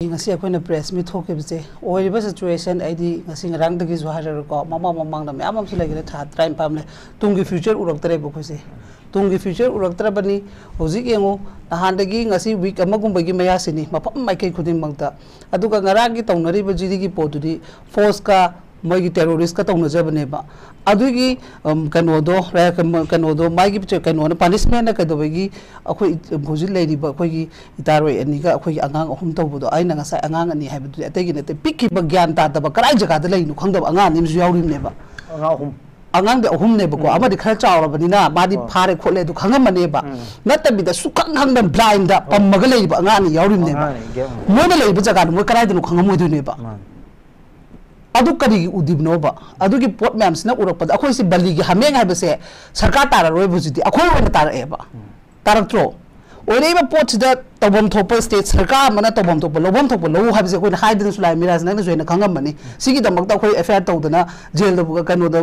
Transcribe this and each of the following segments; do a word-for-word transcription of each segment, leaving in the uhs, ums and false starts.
ꯉꯁꯤ ꯑꯩꯈꯣꯏꯅ press meet ꯊꯣꯛꯈꯤꯕꯁꯦ, ꯑꯣꯏꯔꯤꯕ situation, ꯑꯩꯗꯤ ꯉꯁꯤ ꯉꯔꯥꯡꯗꯒꯤꯁꯨ ꯍꯥꯏꯔꯔꯣꯏꯀꯣ, ꯃꯃꯥꯡ ꯃꯃꯥꯡꯗ ꯃꯌꯥꯝ ꯑꯃꯁꯨ ꯂꯩꯈ꯭ꯔꯦ, ꯊꯥ ꯇꯔꯥꯅꯤꯄꯥꯟ ꯂꯩ, ꯇꯨꯡꯒꯤ future ꯎꯔꯛꯇ꯭ꯔꯦꯕ ꯑꯩꯈꯣꯏꯁꯦ꯫ ꯇꯨꯡꯒꯤ future ꯎꯔꯛꯇ꯭ꯔꯕꯅꯤ꯫ ꯍꯧꯖꯤꯛ ꯌꯦꯡꯉꯨ, ꯅꯍꯥꯟꯗꯒꯤ ꯉꯁꯤ week ꯑꯃꯒꯨꯝꯕꯒꯤ ꯃꯌꯥꯁꯤꯅꯤ ꯃꯐꯝ ꯃꯥꯏꯀꯩ ꯈꯨꯗꯤꯡꯃꯛꯇ꯫ ꯑꯗꯨꯒ ꯉꯔꯥꯡꯒꯤ ꯇꯧꯅꯔꯤꯕ ꯖꯤꯗꯤꯒꯤ ꯄꯣꯠꯇꯨꯗꯤ force ꯀ ꯃꯣꯏꯒꯤ terrorist ꯀ ꯇꯧꯅꯖꯕꯅꯦꯕ꯫ ꯑꯗꯨꯒꯤ, ꯎꯝ, ꯀꯩꯅꯣꯗꯣ, ꯔ-, ꯀꯩꯅꯣ-, ꯀꯩꯅꯣꯗꯣ, ꯃꯥꯒꯤ ꯄꯤꯆ-, ꯀꯩꯅꯣꯅ, punishment ꯅ ꯀꯩꯗꯧꯕꯒꯤ ꯑꯩꯈꯣꯏ ꯍꯧꯖꯤꯛ ꯂꯩꯔꯤꯕ ꯑꯩꯈꯣꯏꯒꯤ ꯏꯇꯥꯔꯣꯏ ꯑꯅꯤꯒ ꯑꯩꯈꯣꯏꯒꯤ ꯑꯉꯥꯡ ꯑꯍꯨꯝ ꯇꯧꯕꯗꯣ, ꯑꯩꯅ ꯉꯁꯥꯏ ꯑꯉꯥꯡ ꯑꯅꯤ ꯍꯥꯏꯕꯗꯨꯗꯤ ꯑꯇꯩꯒꯤ ꯅꯠꯇꯦ, ꯄꯤꯛꯈꯤꯕ ꯒ꯭ꯌꯥꯟ ꯇꯥꯗꯕ ꯀꯔꯥꯏ ꯖꯒꯥꯗ ꯂꯩꯔꯤꯅꯣ ꯈꯪꯗꯕ ꯑꯉꯥꯡ ꯑꯅꯤ ꯑꯃꯁꯨ ꯌꯥꯎꯔꯤꯕꯅꯦꯕ꯫ ꯑꯉꯥꯡ ꯑꯍꯨꯝ꯫ ꯑꯉꯥꯡꯗꯤ ꯑꯍꯨꯝꯅꯦꯕꯀꯣ, ꯎꯝ꯫ ꯑꯃꯗꯤ ꯈꯔ ꯆꯥꯎꯔꯕꯅꯤꯅ ꯃꯥꯗꯤ ꯍꯣꯏ꯫ ꯐꯥꯔꯦ ꯈꯣꯠꯂꯦ ꯑꯗꯨ ꯈꯪꯉꯝꯃꯅꯦꯕ꯫ ꯎꯝ꯫ ꯅꯠꯇꯕꯤꯗ ꯁꯨꯈꯪ ꯈꯪꯗꯅ blind ꯗ ꯍꯣꯏ꯫ ꯄꯝꯃꯒ ꯂꯩꯔꯤꯕ ꯑꯉꯥꯡ ꯑꯅꯤ ꯌꯥꯎꯔꯤꯕꯅꯦꯕ꯫ ꯑꯉꯥꯡ ꯑꯅꯤ, ꯒꯦꯝ꯫ ꯃꯣꯏꯅ ꯂꯩꯔꯤꯕ ꯖꯒꯥꯗꯣ ꯃꯣꯏ ꯀꯗꯥꯏꯗꯅꯣ ꯈꯪꯉꯝꯃꯣꯏꯗꯣꯏꯅꯦꯕ꯫ ꯃꯥꯅꯤ꯫ ꯑꯗꯨ ꯀꯔꯤꯒꯤ ꯎꯗ꯭ꯔꯤꯕꯅꯣꯕ? ꯑꯗꯨꯒꯤ ꯄꯣꯠ ꯃꯌꯥꯝꯁꯤꯅ ꯎꯔꯛꯄꯗ ꯑꯩꯈꯣꯏꯁꯤ ꯕꯂꯤꯒꯤ ꯍꯥꯃꯦꯡ ꯍꯥꯏꯕꯁꯦ ꯁꯔꯀꯥꯔ ꯇꯥꯔꯔꯣꯏꯕ ꯍꯧꯖꯤꯛꯇꯤ, ꯑꯩꯈꯣꯏ ꯑꯣꯏꯅ ꯇꯥꯔꯛꯑꯦꯕ꯫ ꯇꯥꯔꯛꯇ꯭ꯔꯣ? ꯑꯣꯏꯔꯛꯏꯕ ꯄꯣꯠꯁꯤꯗ ꯇꯧꯐꯝ ꯊꯣꯛꯄ, state ꯁꯔꯀꯥꯔ ꯑꯃꯅ ꯇꯧꯐꯝ ꯊꯣꯛꯄ, ꯂꯧꯐꯝ ꯊꯣꯛꯄ ꯂꯧ ꯍꯥꯏꯕꯁꯦ ꯑꯩꯈꯣꯏꯅ ꯍꯥꯏꯗꯅꯁꯨ ꯂꯥꯛꯑꯦ, ꯃꯤꯔꯥꯖ, ꯅꯪꯅꯁꯨ ꯍꯦꯟꯅ ꯈꯪꯉꯝꯃꯅꯤ꯫ ꯁꯤꯒꯤꯗꯃꯛꯇ ꯑꯩꯈꯣꯏ F I R ꯇꯧꯗꯅ ꯖꯦꯜꯗꯕꯨ, ꯀꯩꯅꯣꯗ,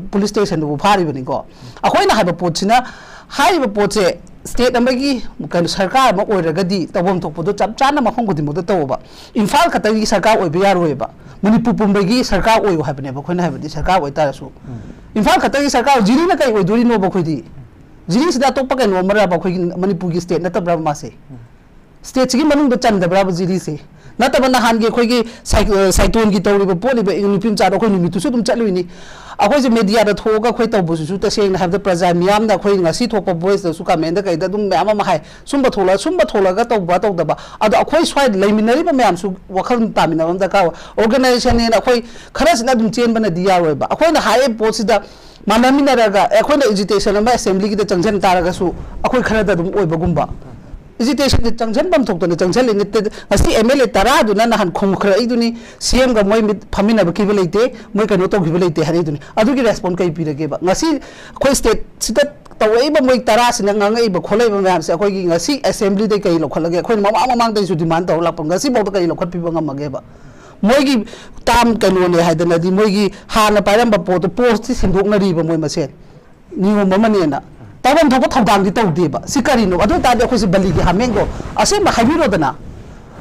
police station ꯗꯕꯨ ꯐꯥꯔꯤꯕꯅꯤꯀꯣ꯫ ꯑꯩꯈꯣꯏꯅ ꯍꯥꯏꯕ ꯄꯣꯠꯁꯤꯅ, ꯍꯥꯏꯔꯤꯕ ꯄꯣꯠꯁꯦ state ꯑꯃꯒꯤ, ꯀꯩꯅꯣ, ꯁꯔꯀꯥꯔ ꯑꯃ ꯑꯣꯏꯔꯒꯗꯤ ꯇꯧꯐꯝ ꯊꯣꯛꯄꯗꯣ ꯆꯞ ꯆꯥꯅ ꯃꯐꯝ ꯈꯨꯗꯤꯡꯃꯛꯇ ꯇꯧꯑꯣꯕ꯫ ꯏꯝꯐꯥꯜ ꯈꯛꯇꯒꯤ ꯁꯔꯀꯥꯔ ꯑꯣꯏꯕ ꯌꯥꯔꯣꯏꯕ, ꯃꯅꯤꯄꯨꯔ ꯄꯨꯝꯕꯒꯤ ꯁꯔꯀꯥꯔ ꯑꯣꯏꯌꯨ ꯍꯥꯏꯕꯅꯦꯕ ꯑꯩꯈꯣꯏꯅ ꯍꯥꯏꯕꯗꯤ, ꯁꯔꯀꯥꯔ ꯑꯣꯏꯇꯥꯔꯁꯨ꯫ ꯏꯝꯐꯥꯜ ꯈꯛꯇꯒꯤ ꯁꯔꯀꯥꯔ, ꯖꯤꯔꯤꯅ ꯀꯩ ꯑꯣꯏꯗꯣꯔꯤꯅꯣꯕ ꯑꯩꯈꯣꯏꯗꯤ? ꯖꯤꯔꯤꯁꯤꯗ ꯑꯇꯣꯞꯄ ꯀꯩꯅꯣ ꯑꯃꯔꯕ, ꯑꯩꯈꯣꯏꯒꯤ ꯃꯅꯤꯄꯨꯔꯒꯤ state ꯅꯠꯇꯕ꯭ꯔꯕ ꯃꯥꯁꯦ? State ꯁꯤꯒꯤ ꯃꯅꯨꯡꯗ ꯆꯟꯗꯕ꯭ꯔꯕ ꯖꯤꯔꯤꯁꯦ? ꯅꯠꯇꯕ ꯅꯍꯥꯟꯒꯤ ꯑꯩꯈꯣꯏꯒꯤ ꯁꯥꯏ-, ꯑ, cyclone ꯒꯤ ꯇꯧꯔꯤꯕ ꯄꯣꯠꯂꯤꯕ ꯅꯨꯄꯤ ꯃꯆꯥꯗꯣ ꯑꯩꯈꯣꯏ ꯅꯨꯃꯤꯠꯇꯨꯁꯨ ꯑꯗꯨꯝ ꯆꯠꯂꯨꯏꯅꯤ꯫ ꯑꯩꯈꯣꯏꯁꯦ media ꯗ ꯊꯣꯛꯑꯒ ꯑꯩꯈꯣꯏ ꯇꯧꯕꯁꯤꯁꯨ ꯇꯁꯦꯡꯅ ꯍꯥꯏꯕꯗ ꯄ꯭ꯔꯖꯥ ꯃꯤꯌꯥꯝꯅ ꯑꯩꯈꯣꯏ ꯉꯁꯤ ꯊꯣꯛꯄ voice ꯇꯁꯨ comment ꯗ ꯀꯩꯗ ꯑꯗꯨꯝ ꯃꯌꯥꯝ ꯑꯃ ꯍꯥꯏ꯫ ꯁꯨꯝꯕ ꯊꯣꯛꯂ-, ꯁꯨꯝꯕ ꯊꯣꯛꯂꯒ ꯇꯧꯕ ꯇꯧꯗꯕ꯫ ꯑꯗꯣ ꯑꯩꯈꯣꯏ ꯁ꯭ꯋꯥꯏꯗ ꯂꯩꯃꯤꯟꯅꯔꯤꯕ ꯃꯌꯥꯝꯁꯨ ꯋꯥꯈꯜ ꯇꯥꯃꯤꯟꯅꯕ ꯑꯃ ꯗꯔꯀꯥꯔ ꯑꯣꯏ꯫ Organization ꯅꯦꯅ ꯑꯩꯈꯣꯏ ꯈꯔꯁꯤꯅ ꯑꯗꯨꯝ ꯆꯦꯟꯕꯅꯗꯤ ꯌꯥꯔꯣꯏꯕ꯫ ꯑꯩꯈꯣꯏꯅ ꯍꯥꯏꯔꯤꯕ ꯄꯣꯠꯁꯤꯗ ꯃꯥꯟꯅꯃꯤꯟꯅꯔꯒ ꯑꯩꯈꯣꯏꯅ agitation ꯑꯃ assembly ꯒꯤꯗ ꯆꯪꯁꯤꯟ ꯇꯥꯔꯒꯁꯨ ꯑꯩꯈꯣꯏ ꯈꯔꯗ ꯑꯗꯨꯝ ꯑꯣꯏꯕꯒꯨꯝꯕ꯫ Agitation ꯁꯦ ꯆꯪꯁꯤꯟꯐꯝ ꯊꯣꯛꯇꯅ ꯆꯪꯁꯤꯜꯂꯤ ꯅꯠꯇꯦ꯫ ꯉꯁꯤ M L A ꯇꯔꯥꯗꯨꯅ ꯅꯍꯥꯟ ꯈꯣꯡꯈ꯭ꯔꯛꯏꯗꯨꯅꯤ, C M ꯒ ꯃꯣꯏ ꯃꯤꯠ ꯐꯝꯃꯤꯟꯅꯕ ꯈꯤꯕ ꯂꯩꯇꯦ, ꯃꯣꯏ ꯀꯩꯅꯣ ꯇꯧꯈꯤꯕ ꯂꯩꯇꯦ ꯍꯥꯏꯔꯛꯏꯗꯨꯅꯤ꯫ ꯑꯗꯨꯒꯤ response ꯀꯩ ꯄꯤꯔꯒꯦꯕ? ꯉꯁꯤ ꯑꯩꯈꯣꯏ state ꯁꯤꯗ ꯇꯧꯔꯛꯏꯕ ꯃꯣꯏ ꯇꯔꯥꯁꯤꯅ ꯉꯥꯡꯉꯛꯏꯕ ꯈꯣꯠꯂꯛꯏꯕ ꯃꯌꯥꯝꯁꯦ ꯑꯩꯈꯣꯏꯒꯤ ꯉꯁꯤ assembly ꯗꯩ ꯀꯩ ꯂꯧꯈꯠꯂꯒꯦ? ꯑꯩꯈꯣꯏꯅ ꯃꯃꯥꯡ ꯃꯃꯥꯡꯗꯩꯁꯨ demand ꯇꯧꯔ ꯂꯥꯛꯄ, ꯉꯁꯤꯐꯥꯎꯗ ꯀꯩ ꯂꯧꯈꯠꯄꯤꯕ ꯉꯝꯃꯒꯦꯕ? ꯃꯣꯏꯒꯤ term ꯀꯩꯅꯣꯅꯦ ꯍꯥꯏꯗꯅꯗꯤ ꯃꯣꯏꯒꯤ ꯍꯥꯟꯅ ꯄꯥꯏꯔꯝꯕ ꯄꯣꯠꯇꯣ, post ꯇꯤ ꯁꯤꯟꯗꯣꯛꯅꯔꯤꯕ ꯃꯣꯏ ꯃꯁꯦꯟ꯫ ꯅꯤꯌꯣꯝ ꯑꯃꯅꯦꯅ ꯇꯧꯐꯝ ꯊꯣꯛꯄ ꯊꯧꯗꯥꯡꯗꯤ ꯇꯧꯗꯦꯕ꯫ ꯁꯤ ꯀꯔꯤꯅꯣ? ꯑꯗꯨ ꯑꯣꯏꯇꯥꯔꯗꯤ ꯑꯩꯈꯣꯏꯁꯦ ꯕꯂꯤꯒꯤ ꯍꯥꯃꯦꯡꯗꯣ ꯑꯁꯦꯡꯕ ꯍꯥꯏꯕꯤꯔꯣꯗꯅ꯫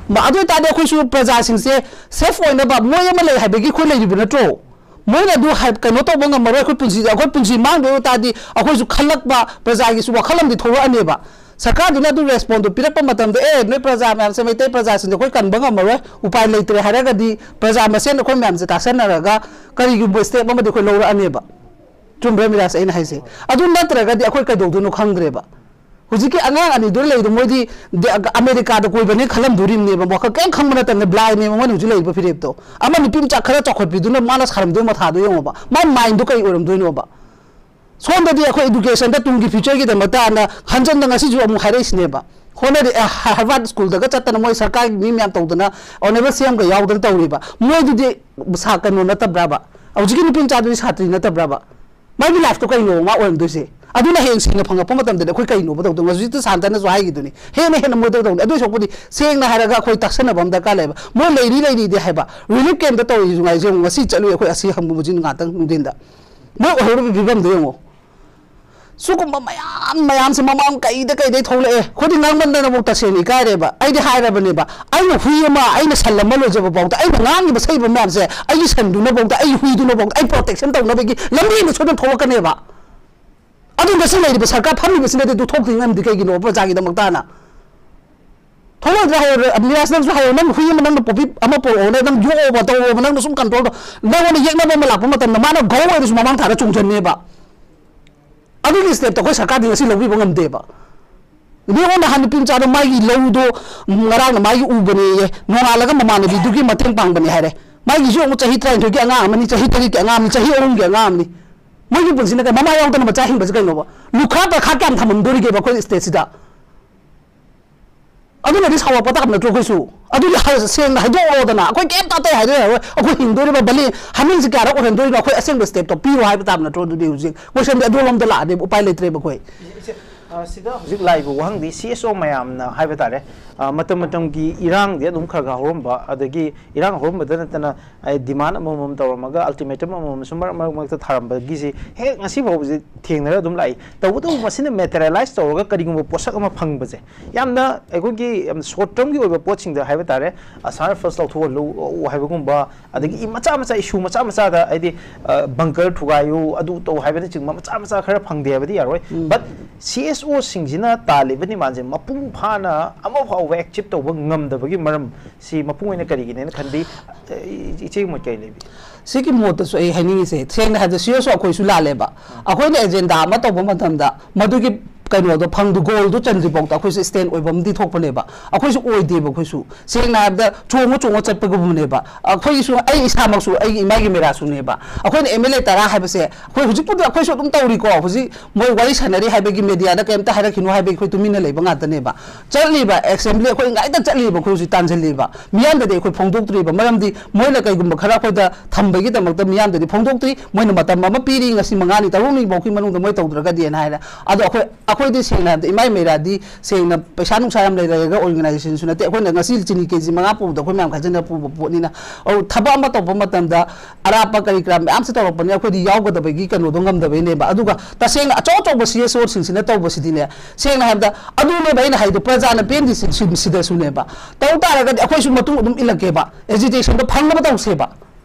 ꯃ-, ꯑꯗꯨ ꯑꯣꯏꯇꯥꯔꯗꯤ ꯑꯩꯈꯣꯏꯁꯨ ꯄ꯭ꯔꯖꯥꯁꯤꯡꯁꯦ ꯁꯦꯐ ꯑꯣꯏꯅꯕ ꯃꯣꯏ ꯑꯃ ꯂꯩ ꯍꯥꯏꯕꯒꯤ ꯑꯩꯈꯣꯏ ꯂꯩꯔꯤꯕ ꯅꯠꯇ꯭ꯔꯣ? ꯃꯣꯏꯅ ꯑꯗꯨ ꯍꯥꯏ-, ꯀꯩꯅꯣ ꯇꯧꯕ ꯉꯝꯃꯔꯣꯏ꯫ ꯑꯩꯈꯣꯏ ꯄꯨꯟꯁꯤꯗ, ꯑꯩꯈꯣꯏ ꯄꯨꯟꯁꯤ ꯃꯥꯡꯗꯣꯏ ꯑꯣꯏꯇꯥꯔꯗꯤ ꯑꯩꯈꯣꯏꯁꯨ ꯈꯜꯂꯛꯄ, ꯄ꯭ꯔꯖꯥꯒꯤꯁꯨ ꯋꯥꯈꯜ ꯑꯃꯗꯤ ꯊꯣꯛꯂꯛꯑꯅꯦꯕ꯫ ꯁꯔꯀꯥꯔꯗꯨꯅ ꯑꯗꯨ ꯔꯦꯁꯄꯣꯟꯗꯣ ꯄꯤꯔꯛꯄ ꯃꯇꯝꯗ, "ꯑꯦ, ꯅꯣꯏ ꯄ꯭ꯔꯖꯥ ꯃꯌꯥꯝꯁꯦ, ꯃꯩꯇꯩ ꯄ꯭ꯔꯖꯥꯁꯤꯡꯁꯦ ꯑꯩꯈꯣꯏ ꯀꯟꯕ ꯉꯝꯃꯔꯣꯏ, ꯎꯄꯥꯏ ꯂꯩꯇ꯭ꯔꯦ" ꯍꯥꯏꯔꯒꯗꯤ ꯄ꯭ꯔꯖꯥ ꯃꯁꯦꯟ ꯑꯩꯈꯣꯏ ꯃꯌꯥꯝꯁꯦ ꯇꯥꯁꯟꯅꯔꯒ ꯀꯔꯤꯒꯨꯝꯕ ꯁ꯭ꯇꯦꯞ ꯑꯃꯗꯤ ꯑꯩꯈꯣꯏ ꯂꯧꯔꯛꯑꯅꯦꯕ꯫ ꯆꯨꯝꯕ꯭ꯔꯥ ꯃꯤꯔꯥꯁ ꯑꯩꯅ ꯍꯥꯏꯁꯦ? ꯑꯗꯨ ꯅꯠꯇ꯭ꯔꯒꯗꯤ ꯑꯩꯈꯣꯏ ꯀꯩꯗꯧꯗꯣꯏꯅꯣ ꯈꯪꯗ꯭ꯔꯦꯕ꯫ ꯍꯧꯖꯤꯛꯀꯤ ꯑꯉꯥꯡ ꯑꯅꯤꯗꯨ ꯂꯩꯗꯣ ꯃꯣꯏꯗꯤ ꯗꯦ-, ꯑꯃꯦꯔꯤꯀꯥꯗ ꯀꯣꯏꯕꯅꯦ ꯈꯜꯂꯝꯗꯣꯔꯤꯕꯅꯦꯕ꯫ ꯋꯥꯈꯜ ꯀꯩꯝ ꯈꯪꯕ ꯅꯠꯇꯕꯅꯦ, ꯕ꯭ꯂꯥꯏꯟꯅꯦꯕ ꯃꯣꯏꯅ ꯍꯧꯖꯤꯛ ꯂꯩꯔꯤꯕ ꯐꯤꯔꯦꯞꯇꯣ꯫ ꯑꯃ ꯅꯨꯄꯤ ꯃꯆꯥ ꯈꯔ ꯆꯥꯎꯈꯠꯄꯤꯗꯨꯅ ꯃꯥꯅ ꯁꯥꯔꯝꯗꯣꯏ ꯃꯊꯥꯗꯣ ꯌꯦꯡꯉꯣꯕ꯫ ꯃꯥꯏ ꯃꯥꯏꯟꯗꯣ ꯀꯩ ꯑꯣꯏꯔꯝꯗꯣꯏꯅꯣꯕ? ꯁꯣꯝꯗꯗꯤ ꯑꯩꯈꯣꯏ ꯏꯗꯨꯀꯦꯁꯟꯗ ꯇꯨꯡꯒꯤ ꯐ꯭ꯌꯨꯆꯔꯒꯤꯗꯃꯛꯇꯅ ꯍꯟꯖꯟꯅ ꯉꯁꯤꯁꯨ ꯑꯃꯨꯛ ꯍꯥꯏꯔꯛꯏꯁꯤꯅꯦꯕ꯫ ꯍꯣꯠꯅꯔꯤ, ꯑꯦ, ꯍꯥꯔ-, ꯍꯥꯔꯕꯥꯔꯠ ꯁ꯭ꯀꯨꯜꯗꯒ ꯆꯠꯇꯅ ꯃꯣꯏ ꯁꯔꯀꯥꯔꯒꯤ ꯃꯤ ꯃꯌꯥꯝ ꯇꯧꯗꯅ ꯑꯣꯅꯦꯕꯜ ꯁꯤ ꯑꯦꯝꯒ ꯌꯥꯎꯗꯅ ꯇꯧꯔꯤꯕ꯫ ꯃꯣꯏꯗꯨꯗꯤ ꯁꯥ-, ꯀꯩꯅꯣ ꯅꯠꯇꯕ꯭ꯔꯕ? ꯍꯧꯖꯤꯛꯀꯤ ꯅꯨꯄꯤ ꯃꯆꯥꯗꯨꯗꯤ ꯁꯥꯇ꯭ꯔꯤ ꯅꯠꯇꯕ꯭ꯔꯕ? ꯃꯥꯒꯤ ꯂꯥꯏꯐꯇꯣ ꯀꯩꯅꯣ ꯃꯥ ꯑꯣꯏꯔꯝꯗꯣꯏꯁꯦ? ꯑꯗꯨꯅ ꯍꯌꯦꯡ ꯁꯦꯡꯅ ꯐꯪꯉꯛꯄ ꯃꯇꯝꯗꯗꯤ ꯑꯩꯈꯣꯏ ꯀꯩꯅꯣꯕ ꯇꯧꯗꯣꯏꯅꯣ? ꯍꯧꯖꯤꯛꯇ ꯁꯥꯟꯇꯅꯁꯨ ꯍꯥꯏꯈꯤꯗꯨꯅꯤ, ꯍꯦꯟꯅ ꯍꯦꯟꯅ ꯃꯣꯏꯗ ꯇꯧꯅꯤ꯫ ꯑꯗꯨ ꯑꯣꯏ ꯁꯔꯨꯛꯄꯨꯗꯤ ꯁꯦꯡꯅ ꯍꯥꯏꯔꯒ ꯑꯩꯈꯣꯏ ꯇꯥꯁꯟꯅꯕ ꯑꯃ ꯗꯔꯀꯥꯔ ꯂꯩꯌꯦꯕ꯫ ꯃꯣꯏ ꯂꯩꯔꯤ ꯂꯩꯔꯤꯗꯤ ꯍꯥꯏꯕ, ꯔꯤꯂꯤꯐ ꯀꯦꯝꯞꯇ ꯇꯧꯔꯤꯁꯨ ꯉꯥꯏꯁꯦ, ꯌꯦꯡꯉꯨ, ꯉꯁꯤ ꯆꯠꯂꯨꯏ ꯑꯩꯈꯣꯏ ꯑꯁꯤ ꯍꯪꯕ ꯃꯨꯖꯤꯟ ꯉꯥꯛꯇꯪ ꯅꯨꯡꯊꯤꯟꯗ꯫ ꯃꯣꯏ ꯑꯣꯏꯍꯧꯔꯤꯕ ꯐꯤꯕꯝꯗꯣ ꯌꯦꯡꯉꯣ꯫ ꯁꯤꯒꯨꯝꯕ ꯃꯌꯥꯝ ꯃꯌꯥꯝꯁꯦ ꯃꯃꯥꯡ ꯀꯩꯗ ꯀꯩꯗꯩ ꯊꯣꯛꯂꯛꯑꯦ꯫ ꯑꯩꯈꯣꯏꯗꯤ ꯉꯥꯡꯃꯟꯗꯅꯕꯨ ꯇꯁꯦꯡꯅ ꯏꯀꯥꯏꯔꯦꯕ꯫ ꯑꯩꯗꯤ ꯍꯥꯏꯔꯕꯅꯦꯕ, ꯑꯩꯅ ꯍꯨꯏ ꯑꯃ, ꯑꯩꯅ ꯁꯟ ꯑꯃ ꯂꯣꯏꯖꯕ ꯐꯥꯎꯗ, ꯑꯩꯅ ꯉꯥꯡꯉꯤꯕ ꯁꯛꯏꯕ ꯃꯌꯥꯝꯁꯦ, ꯑꯩꯒꯤ ꯁꯟꯗꯨꯅꯐꯥꯎꯗ, ꯑꯩꯒꯤ ꯍꯨꯏꯗꯨꯅꯐꯥꯎꯗ ꯑꯩ ꯄ꯭ꯔꯣꯇꯦꯛꯁꯟ ꯇꯧꯅꯕꯒꯤ ꯂꯝꯕꯤ ꯑꯃ ꯁꯣꯏꯗꯅ ꯊꯣꯛꯂꯛꯀꯅꯦꯕ꯫ ꯑꯗꯨ ꯉꯁꯤ ꯂꯩꯔꯤꯕ ꯁꯔꯀꯥꯔ ꯐꯝꯃꯤꯕꯁꯤꯅꯗꯤ ꯑꯗꯨ ꯊꯣꯛꯇ꯭ꯔꯤ ꯉꯝꯗꯤ ꯀꯩꯒꯤꯅꯣ? ꯄ꯭ꯔꯖꯥꯒꯤꯗꯃꯛꯇꯅ ꯊꯣꯛꯂꯛꯇ꯭ꯔꯥ ꯍꯥꯏꯌꯣ, ꯃꯤꯔꯥꯖ, ꯅꯪꯁꯨ ꯍꯥꯏꯌꯣ, ꯅꯪ ꯍꯨꯏ ꯑꯃ, ꯅꯪꯅ ꯄꯣꯄꯤ ꯑꯃ ꯄꯣꯔꯛꯑꯣꯅ, ꯅꯪ ꯌꯣꯛꯑꯣꯕ, ꯇꯧꯑꯣꯕ, ꯅꯪꯅ ꯁꯨꯝ ꯀꯟꯇ꯭ꯔꯣꯜ ꯇꯧ, ꯅꯪꯉꯣꯟꯗ ꯌꯦꯛꯅꯕ ꯑꯃ ꯂꯥꯛꯄ ꯃꯇꯝꯗ ꯃꯥꯅ ꯒꯧ ꯑꯣꯏꯔꯁꯨ ꯃꯃꯥꯡ ꯊꯥꯗ ꯆꯣꯡꯁꯤꯟꯅꯦꯕ꯫ ꯑꯗꯨꯒꯤ ꯁ꯭ꯇꯦꯞꯇꯣ ꯑꯩꯈꯣꯏ ꯁꯔꯀꯥꯔꯗꯤ ꯉꯁꯤ ꯂꯧꯕꯤꯕ ꯉꯝꯗꯦꯕ꯫ ꯌꯦꯡꯉꯣ, ꯅꯍꯥꯟ ꯅꯨꯄꯤ ꯃꯆꯥꯗꯣ ꯃꯥꯒꯤ ꯂꯧꯗꯣ ꯉꯔꯥꯡꯅ ꯃꯥꯒꯤ ꯎꯕꯅꯦꯌꯦ, ꯅꯣꯡꯉꯥꯜꯂꯒ ꯃꯃꯥꯟꯅꯕꯤꯗꯨꯒꯤ ꯃꯇꯦꯡ ꯄꯥꯡꯕꯅꯦ ꯍꯥꯏꯔꯦ꯫ ꯃꯥꯒꯤꯁꯨ ꯑꯃꯨꯛ ꯆꯍꯤ ꯇꯔꯥꯅꯤꯊꯣꯏꯒꯤ ꯑꯉꯥꯡ ꯑꯃꯅꯤ, ꯆꯍꯤ ꯇꯔꯦꯠꯀꯤ ꯑꯉꯥꯡ ꯑꯃꯅꯤ, ꯆꯍꯤ ꯑꯍꯨꯝꯒꯤ ꯑꯉꯥꯡ ꯑꯃꯅꯤ꯫ ꯃꯣꯏꯒꯤ ꯄꯨꯟꯁꯤꯅ ꯀꯩ, ꯃꯃꯥ ꯌꯥꯎꯗꯅ ꯃꯆꯥ ꯍꯤꯡꯕꯁꯦ ꯀꯩꯅꯣꯕ? ꯂꯨꯈ꯭ꯔꯥ ꯄꯔꯈꯥ ꯀꯌꯥꯝ ꯊꯝꯃꯝꯗꯣꯔꯤꯒꯦꯕ ꯑꯩꯈꯣꯏ ꯁ꯭ꯇꯦꯠꯁꯤꯗ? ꯑꯗꯨꯅꯗꯤ ꯁꯥꯎꯔꯛꯄ ꯇꯥꯕ ꯅꯠꯇ꯭ꯔꯣ ꯑꯩꯈꯣꯏꯁꯨ? ꯑꯗꯨꯗꯤ ꯍ-, ꯁꯦꯡꯅ ꯍꯥꯏꯗꯣꯛꯑꯣꯗꯅ, ꯑꯩꯈꯣꯏ ꯀꯩꯝꯇ ꯑꯇꯩ ꯍꯥꯏꯗꯣꯛꯑꯔꯣꯏ꯫ ꯑꯩꯈꯣꯏ ꯍꯤꯡꯗꯣꯔꯤꯕ ꯕꯂꯤ ꯍꯥꯃꯦꯡꯁꯦ ꯀꯌꯥꯔꯛ ꯑꯣꯏꯍꯟꯗꯣꯔꯤꯅꯣ? ꯑꯩꯈꯣꯏ ꯑꯁꯦꯡꯕ ꯁ꯭ꯇꯦꯞꯇꯣ ꯄꯤꯔꯣ ꯍꯥꯏꯕ ꯇꯥꯕ ꯅꯠꯇ꯭ꯔꯣ? ꯑꯗꯨꯗꯤ ꯍꯧꯖꯤꯛ ꯀꯣꯏꯁꯟꯗꯤ ꯑꯗꯣꯝꯂꯣꯝꯗ ꯂꯥꯛꯑꯗꯤ ꯎꯄꯥꯏ ꯂꯩꯇ꯭ꯔꯦꯕ ꯑꯩꯈꯣꯏ꯫ ꯏꯆꯦ, ꯑ, ꯁꯤꯗ ꯍꯧꯖꯤꯛ ꯂꯥꯛꯏꯕ ꯋꯥꯍꯪꯗꯤ ꯁꯤ ꯑꯦꯁ ꯑꯣ ꯃꯌꯥꯝꯅ ꯍꯥꯏꯕ ꯇꯥꯔꯦ, ꯑ, ꯃꯇꯝ ꯃꯇꯝꯒꯤ ꯏꯔꯥꯡꯗꯤ ꯑꯗꯨꯝ ꯈꯔ ꯈꯔ ꯍꯧꯔꯝꯕ, ꯑꯗꯒꯤ ꯏꯔꯥꯡ ꯍꯧꯔꯝꯕꯗ ꯅꯠꯇꯅ ꯑꯩ ꯗꯤꯃꯥꯟ ꯑꯃꯃꯝ ꯇꯧꯔꯝꯃꯒ ꯑꯜꯇꯤꯃꯦꯇꯝ ꯑꯃꯃꯝꯁꯨ ꯃꯔꯛ ꯃꯔꯛ ꯃꯔꯛꯇ ꯊꯥꯔꯝꯕꯒꯤꯁꯦ ꯍꯦꯛ ꯉꯁꯤ ꯐꯥꯎꯕꯁꯦ ꯊꯦꯡꯅꯔ ꯑꯗꯨꯝ ꯂꯥꯛꯏ꯫ ꯇꯧꯕꯇꯕꯨ ꯃꯁꯤꯅ ꯃꯦꯇꯔꯤꯌꯦꯂꯥꯏꯁ ꯇꯧꯔꯒ ꯀꯔꯤꯒꯨꯝꯕ ꯄꯣꯠꯁꯛ ꯑꯃ ꯐꯪꯕꯁꯦ ꯌꯥꯝꯅ ꯑꯩꯈꯣꯏꯒꯤ ꯌꯥꯝ ꯁꯣꯔꯠ ꯇꯔꯝꯒꯤ ꯑꯣꯏꯕ ꯄꯣꯠꯁꯤꯡꯗ ꯍꯥꯏꯕ ꯇꯥꯔꯦ, ꯑꯁꯥꯔ ꯐꯁ ꯂꯧꯊꯣꯛꯍꯜꯂꯨ ꯍꯥꯏꯕꯒꯨꯝꯕ, ꯑꯗꯒꯤ ꯃꯆꯥ ꯃꯆꯥ ꯏꯁꯨ ꯃꯆꯥ ꯃꯆꯥꯗ ꯍꯥꯏꯗꯤ, ꯑ, ꯕꯪꯀꯔ ꯊꯨꯒꯥꯏꯌꯨ, ꯑꯗꯨ ꯇꯧ ꯍꯥꯏꯕꯅꯆꯤꯡꯕ ꯃꯆꯥ ꯃꯆꯥ ꯈꯔ ꯐꯪꯗꯦ ꯍꯥꯏꯕꯗꯤ ꯌꯥꯔꯣꯏ꯫ ꯎꯝ꯫ But ꯁꯤ ꯑꯦꯁ ꯑꯣꯁꯤꯡꯁꯤꯅ ꯇꯥꯜꯂꯤꯕ ꯗꯤꯃꯥꯟꯁꯦ ꯃꯄꯨꯡ ꯐꯥꯅ ꯑꯃ ꯐꯥꯎꯕ ꯑꯦꯆꯤꯞ ꯇꯧꯕ ꯉꯝꯗꯕꯒꯤ ꯃꯔꯝ ꯁꯤ ꯃꯄꯨꯡ ꯑꯣꯏꯅ ꯀꯔꯤꯒꯤꯅꯦꯅ ꯈꯟꯕꯤ? ꯑ, ꯏ-, ꯏꯆꯦꯒꯤ ꯃꯣꯠ ꯀꯔꯤ ꯂꯩꯕꯤ? ꯁꯤꯒꯤ ꯃꯣꯠꯇꯁꯨ ꯑꯩ ꯍꯥꯏꯅꯤꯡꯉꯤꯁꯦ, ꯁꯦꯡꯅ ꯍꯥꯏꯕꯗ ꯁꯤ ꯑꯦꯁ ꯑꯣ ꯑꯩꯈꯣꯏꯁꯨ ꯂꯥꯜꯂꯦꯕ꯫ ꯑꯩꯈꯣꯏꯅ ꯑꯦꯖꯦꯟꯗꯥ ꯑꯃ ꯇꯧꯕ ꯃꯇꯝꯗ ꯃꯗꯨꯒꯤ ꯀꯩꯅꯣꯗꯣ ꯐꯪꯗ ꯒꯣꯜꯗꯣ ꯆꯟꯗ꯭ꯔꯤ ꯐꯥꯎꯗ ꯑꯩꯈꯣꯏꯁꯨ ꯁ꯭ꯇꯦꯟ ꯑꯣꯏꯕ ꯑꯃꯗꯤ ꯊꯣꯛꯄꯅꯦꯕ꯫ ꯑꯩꯈꯣꯏꯁꯨ ꯑꯣꯏꯗꯦꯕ꯫ ꯑꯩꯈꯣꯏꯁꯨ ꯁꯦꯡꯅ ꯍꯥꯏꯕꯗ ꯆꯣꯡꯉ ꯆꯣꯡꯉ ꯆꯠꯄꯒꯨꯝꯕꯅꯦꯕ꯫ ꯑꯩꯈꯣꯏꯒꯤꯁꯨ, ꯑꯩ ꯏꯁꯥꯃꯛꯁꯨ ꯑꯩꯒꯤ ꯏꯃꯥꯒꯤ ꯃꯦꯔꯥꯁꯨꯅꯦꯕ꯫ ꯑꯩꯈꯣꯏꯅ ꯑꯦꯝ ꯑꯦꯜ ꯑꯦ ꯇꯔꯥ ꯍꯥꯏꯕꯁꯦ ꯑꯩꯈꯣꯏ ꯍꯧꯖꯤꯛꯄꯨꯗꯤ ꯑꯩꯈꯣꯏꯁꯨ ꯑꯗꯨꯝ ꯇꯧꯔꯤꯀꯣ꯫ ꯍꯧꯖꯤꯛ ꯃꯣꯏ ꯋꯥꯔꯤ ꯁꯥꯟꯅꯔꯤ ꯍꯥꯏꯕꯒꯤ ꯃꯦꯗꯤꯌꯥꯗ ꯀꯩꯝꯇ ꯍꯥꯏꯔꯛꯈꯤꯅꯨ ꯍꯥꯏꯕꯒꯤ ꯑꯩꯈꯣꯏ ꯇꯨꯃꯤꯟꯅ ꯂꯩꯕ ꯉꯥꯛꯇꯅꯦꯕ꯫ ꯆꯠꯂꯤꯕ ꯑꯦꯁꯦꯝꯕ꯭ꯂꯤ ꯑꯩꯈꯣꯏ ꯉꯥꯏꯇ ꯆꯠꯂꯤꯕ ꯑꯩꯈꯣꯏ ꯍꯧꯖꯤꯛ ꯇꯥꯟꯁꯤꯜꯂꯤꯕ꯫ ꯃꯤꯌꯥꯝꯗꯗꯤ ꯑꯩꯈꯣꯏ ꯐꯣꯡꯗꯣꯛꯇ꯭ꯔꯤꯕ꯫ ꯃꯔꯝꯗꯤ ꯃꯣꯏꯅ ꯀꯩꯒꯨꯝꯕ ꯈꯔ ꯑꯩꯈꯣꯏꯗ ꯊꯝꯕꯒꯤꯗꯃꯛꯇ ꯃꯤꯌꯥꯝꯗꯗꯤ ꯐꯣꯡꯗꯣꯛꯇ꯭ꯔꯤ꯫ ꯃꯣꯏꯅ ꯃꯇꯝ ꯑꯃ ꯄꯤꯔꯤ, ꯉꯁꯤ ꯃꯉꯥꯅꯤ ꯇꯔꯨꯛꯅꯤ ꯐꯥꯎꯒꯤ ꯃꯅꯨꯡꯗ ꯃꯣꯏ ꯇꯧꯗ꯭ꯔꯒꯗꯤꯅ ꯍꯥꯏꯔꯦ꯫ ꯑꯗꯣ ꯑꯩꯈꯣꯏ, ꯑꯩꯈꯣꯏꯗꯤ ꯁꯦꯡꯅ ꯍꯥꯏꯕꯗ ꯏꯃꯥꯏ ꯃꯩꯔꯥꯗꯤ ꯁꯦꯡꯅ ꯄꯩꯁꯥ ꯅꯨꯡꯁꯥ ꯌꯥꯝ ꯂꯩꯔꯒ ꯑꯣꯔꯒꯅꯥꯏꯖꯦꯁꯟꯁꯨ ꯅꯠꯇꯦ꯫ ꯑꯩꯈꯣꯏꯅ ꯉꯁꯤ ꯆꯤꯅꯤ ꯀꯦ ꯖꯤ ꯃꯉꯥ ꯄꯨꯕꯗ ꯑꯩꯈꯣꯏ ꯃꯌꯥꯝ ꯈꯥꯏꯖꯤꯟꯅ ꯄꯨꯕ ꯄꯣꯠꯅꯤꯅ, ꯑꯧ, ꯊꯕꯛ ꯑꯃ ꯇꯧꯕ ꯃꯇꯝꯗ ꯑꯔꯥꯞꯄ ꯀꯔꯤ ꯀꯔꯥ ꯃꯌꯥꯝꯁꯦ ꯇꯧꯔꯛꯄꯅꯤ, ꯑꯩꯈꯣꯏꯗꯤ ꯌꯥꯎꯒꯗꯕꯒꯤ ꯀꯩꯅꯣꯗꯣ ꯉꯝꯗꯕꯩꯅꯦꯕ꯫ ꯑꯗꯨꯒ ꯇꯁꯦꯡꯅ ꯑꯆꯧ ꯑꯆꯧꯕ ꯁꯤ ꯑꯦꯁ ꯑꯣꯁꯤꯡꯁꯤꯅ ꯇꯧꯕꯁꯤꯗꯤꯅꯦ, ꯁꯦꯡꯅ ꯍꯥꯏꯕꯗ ꯑꯗꯨꯅꯦꯕ ꯑꯩꯅ ꯍꯥꯏꯗꯣ, ꯄ꯭ꯔꯖꯥꯅ ꯄꯦꯟꯗ꯭ꯔꯤꯁꯤ ꯁꯤ-, ꯁꯤꯗꯁꯨꯅꯦꯕ꯫ ꯇꯧ ꯇꯥꯔꯒꯗꯤ ꯑꯩꯈꯣꯏꯁꯨ ꯃꯇꯨꯡ ꯑꯗꯨꯝ ꯏꯜꯂꯛꯀꯦꯕ, ꯑꯦꯖꯤꯇꯦꯁꯟꯗꯣ ꯐꯪꯅꯕ ꯇꯧꯁꯦꯕ꯫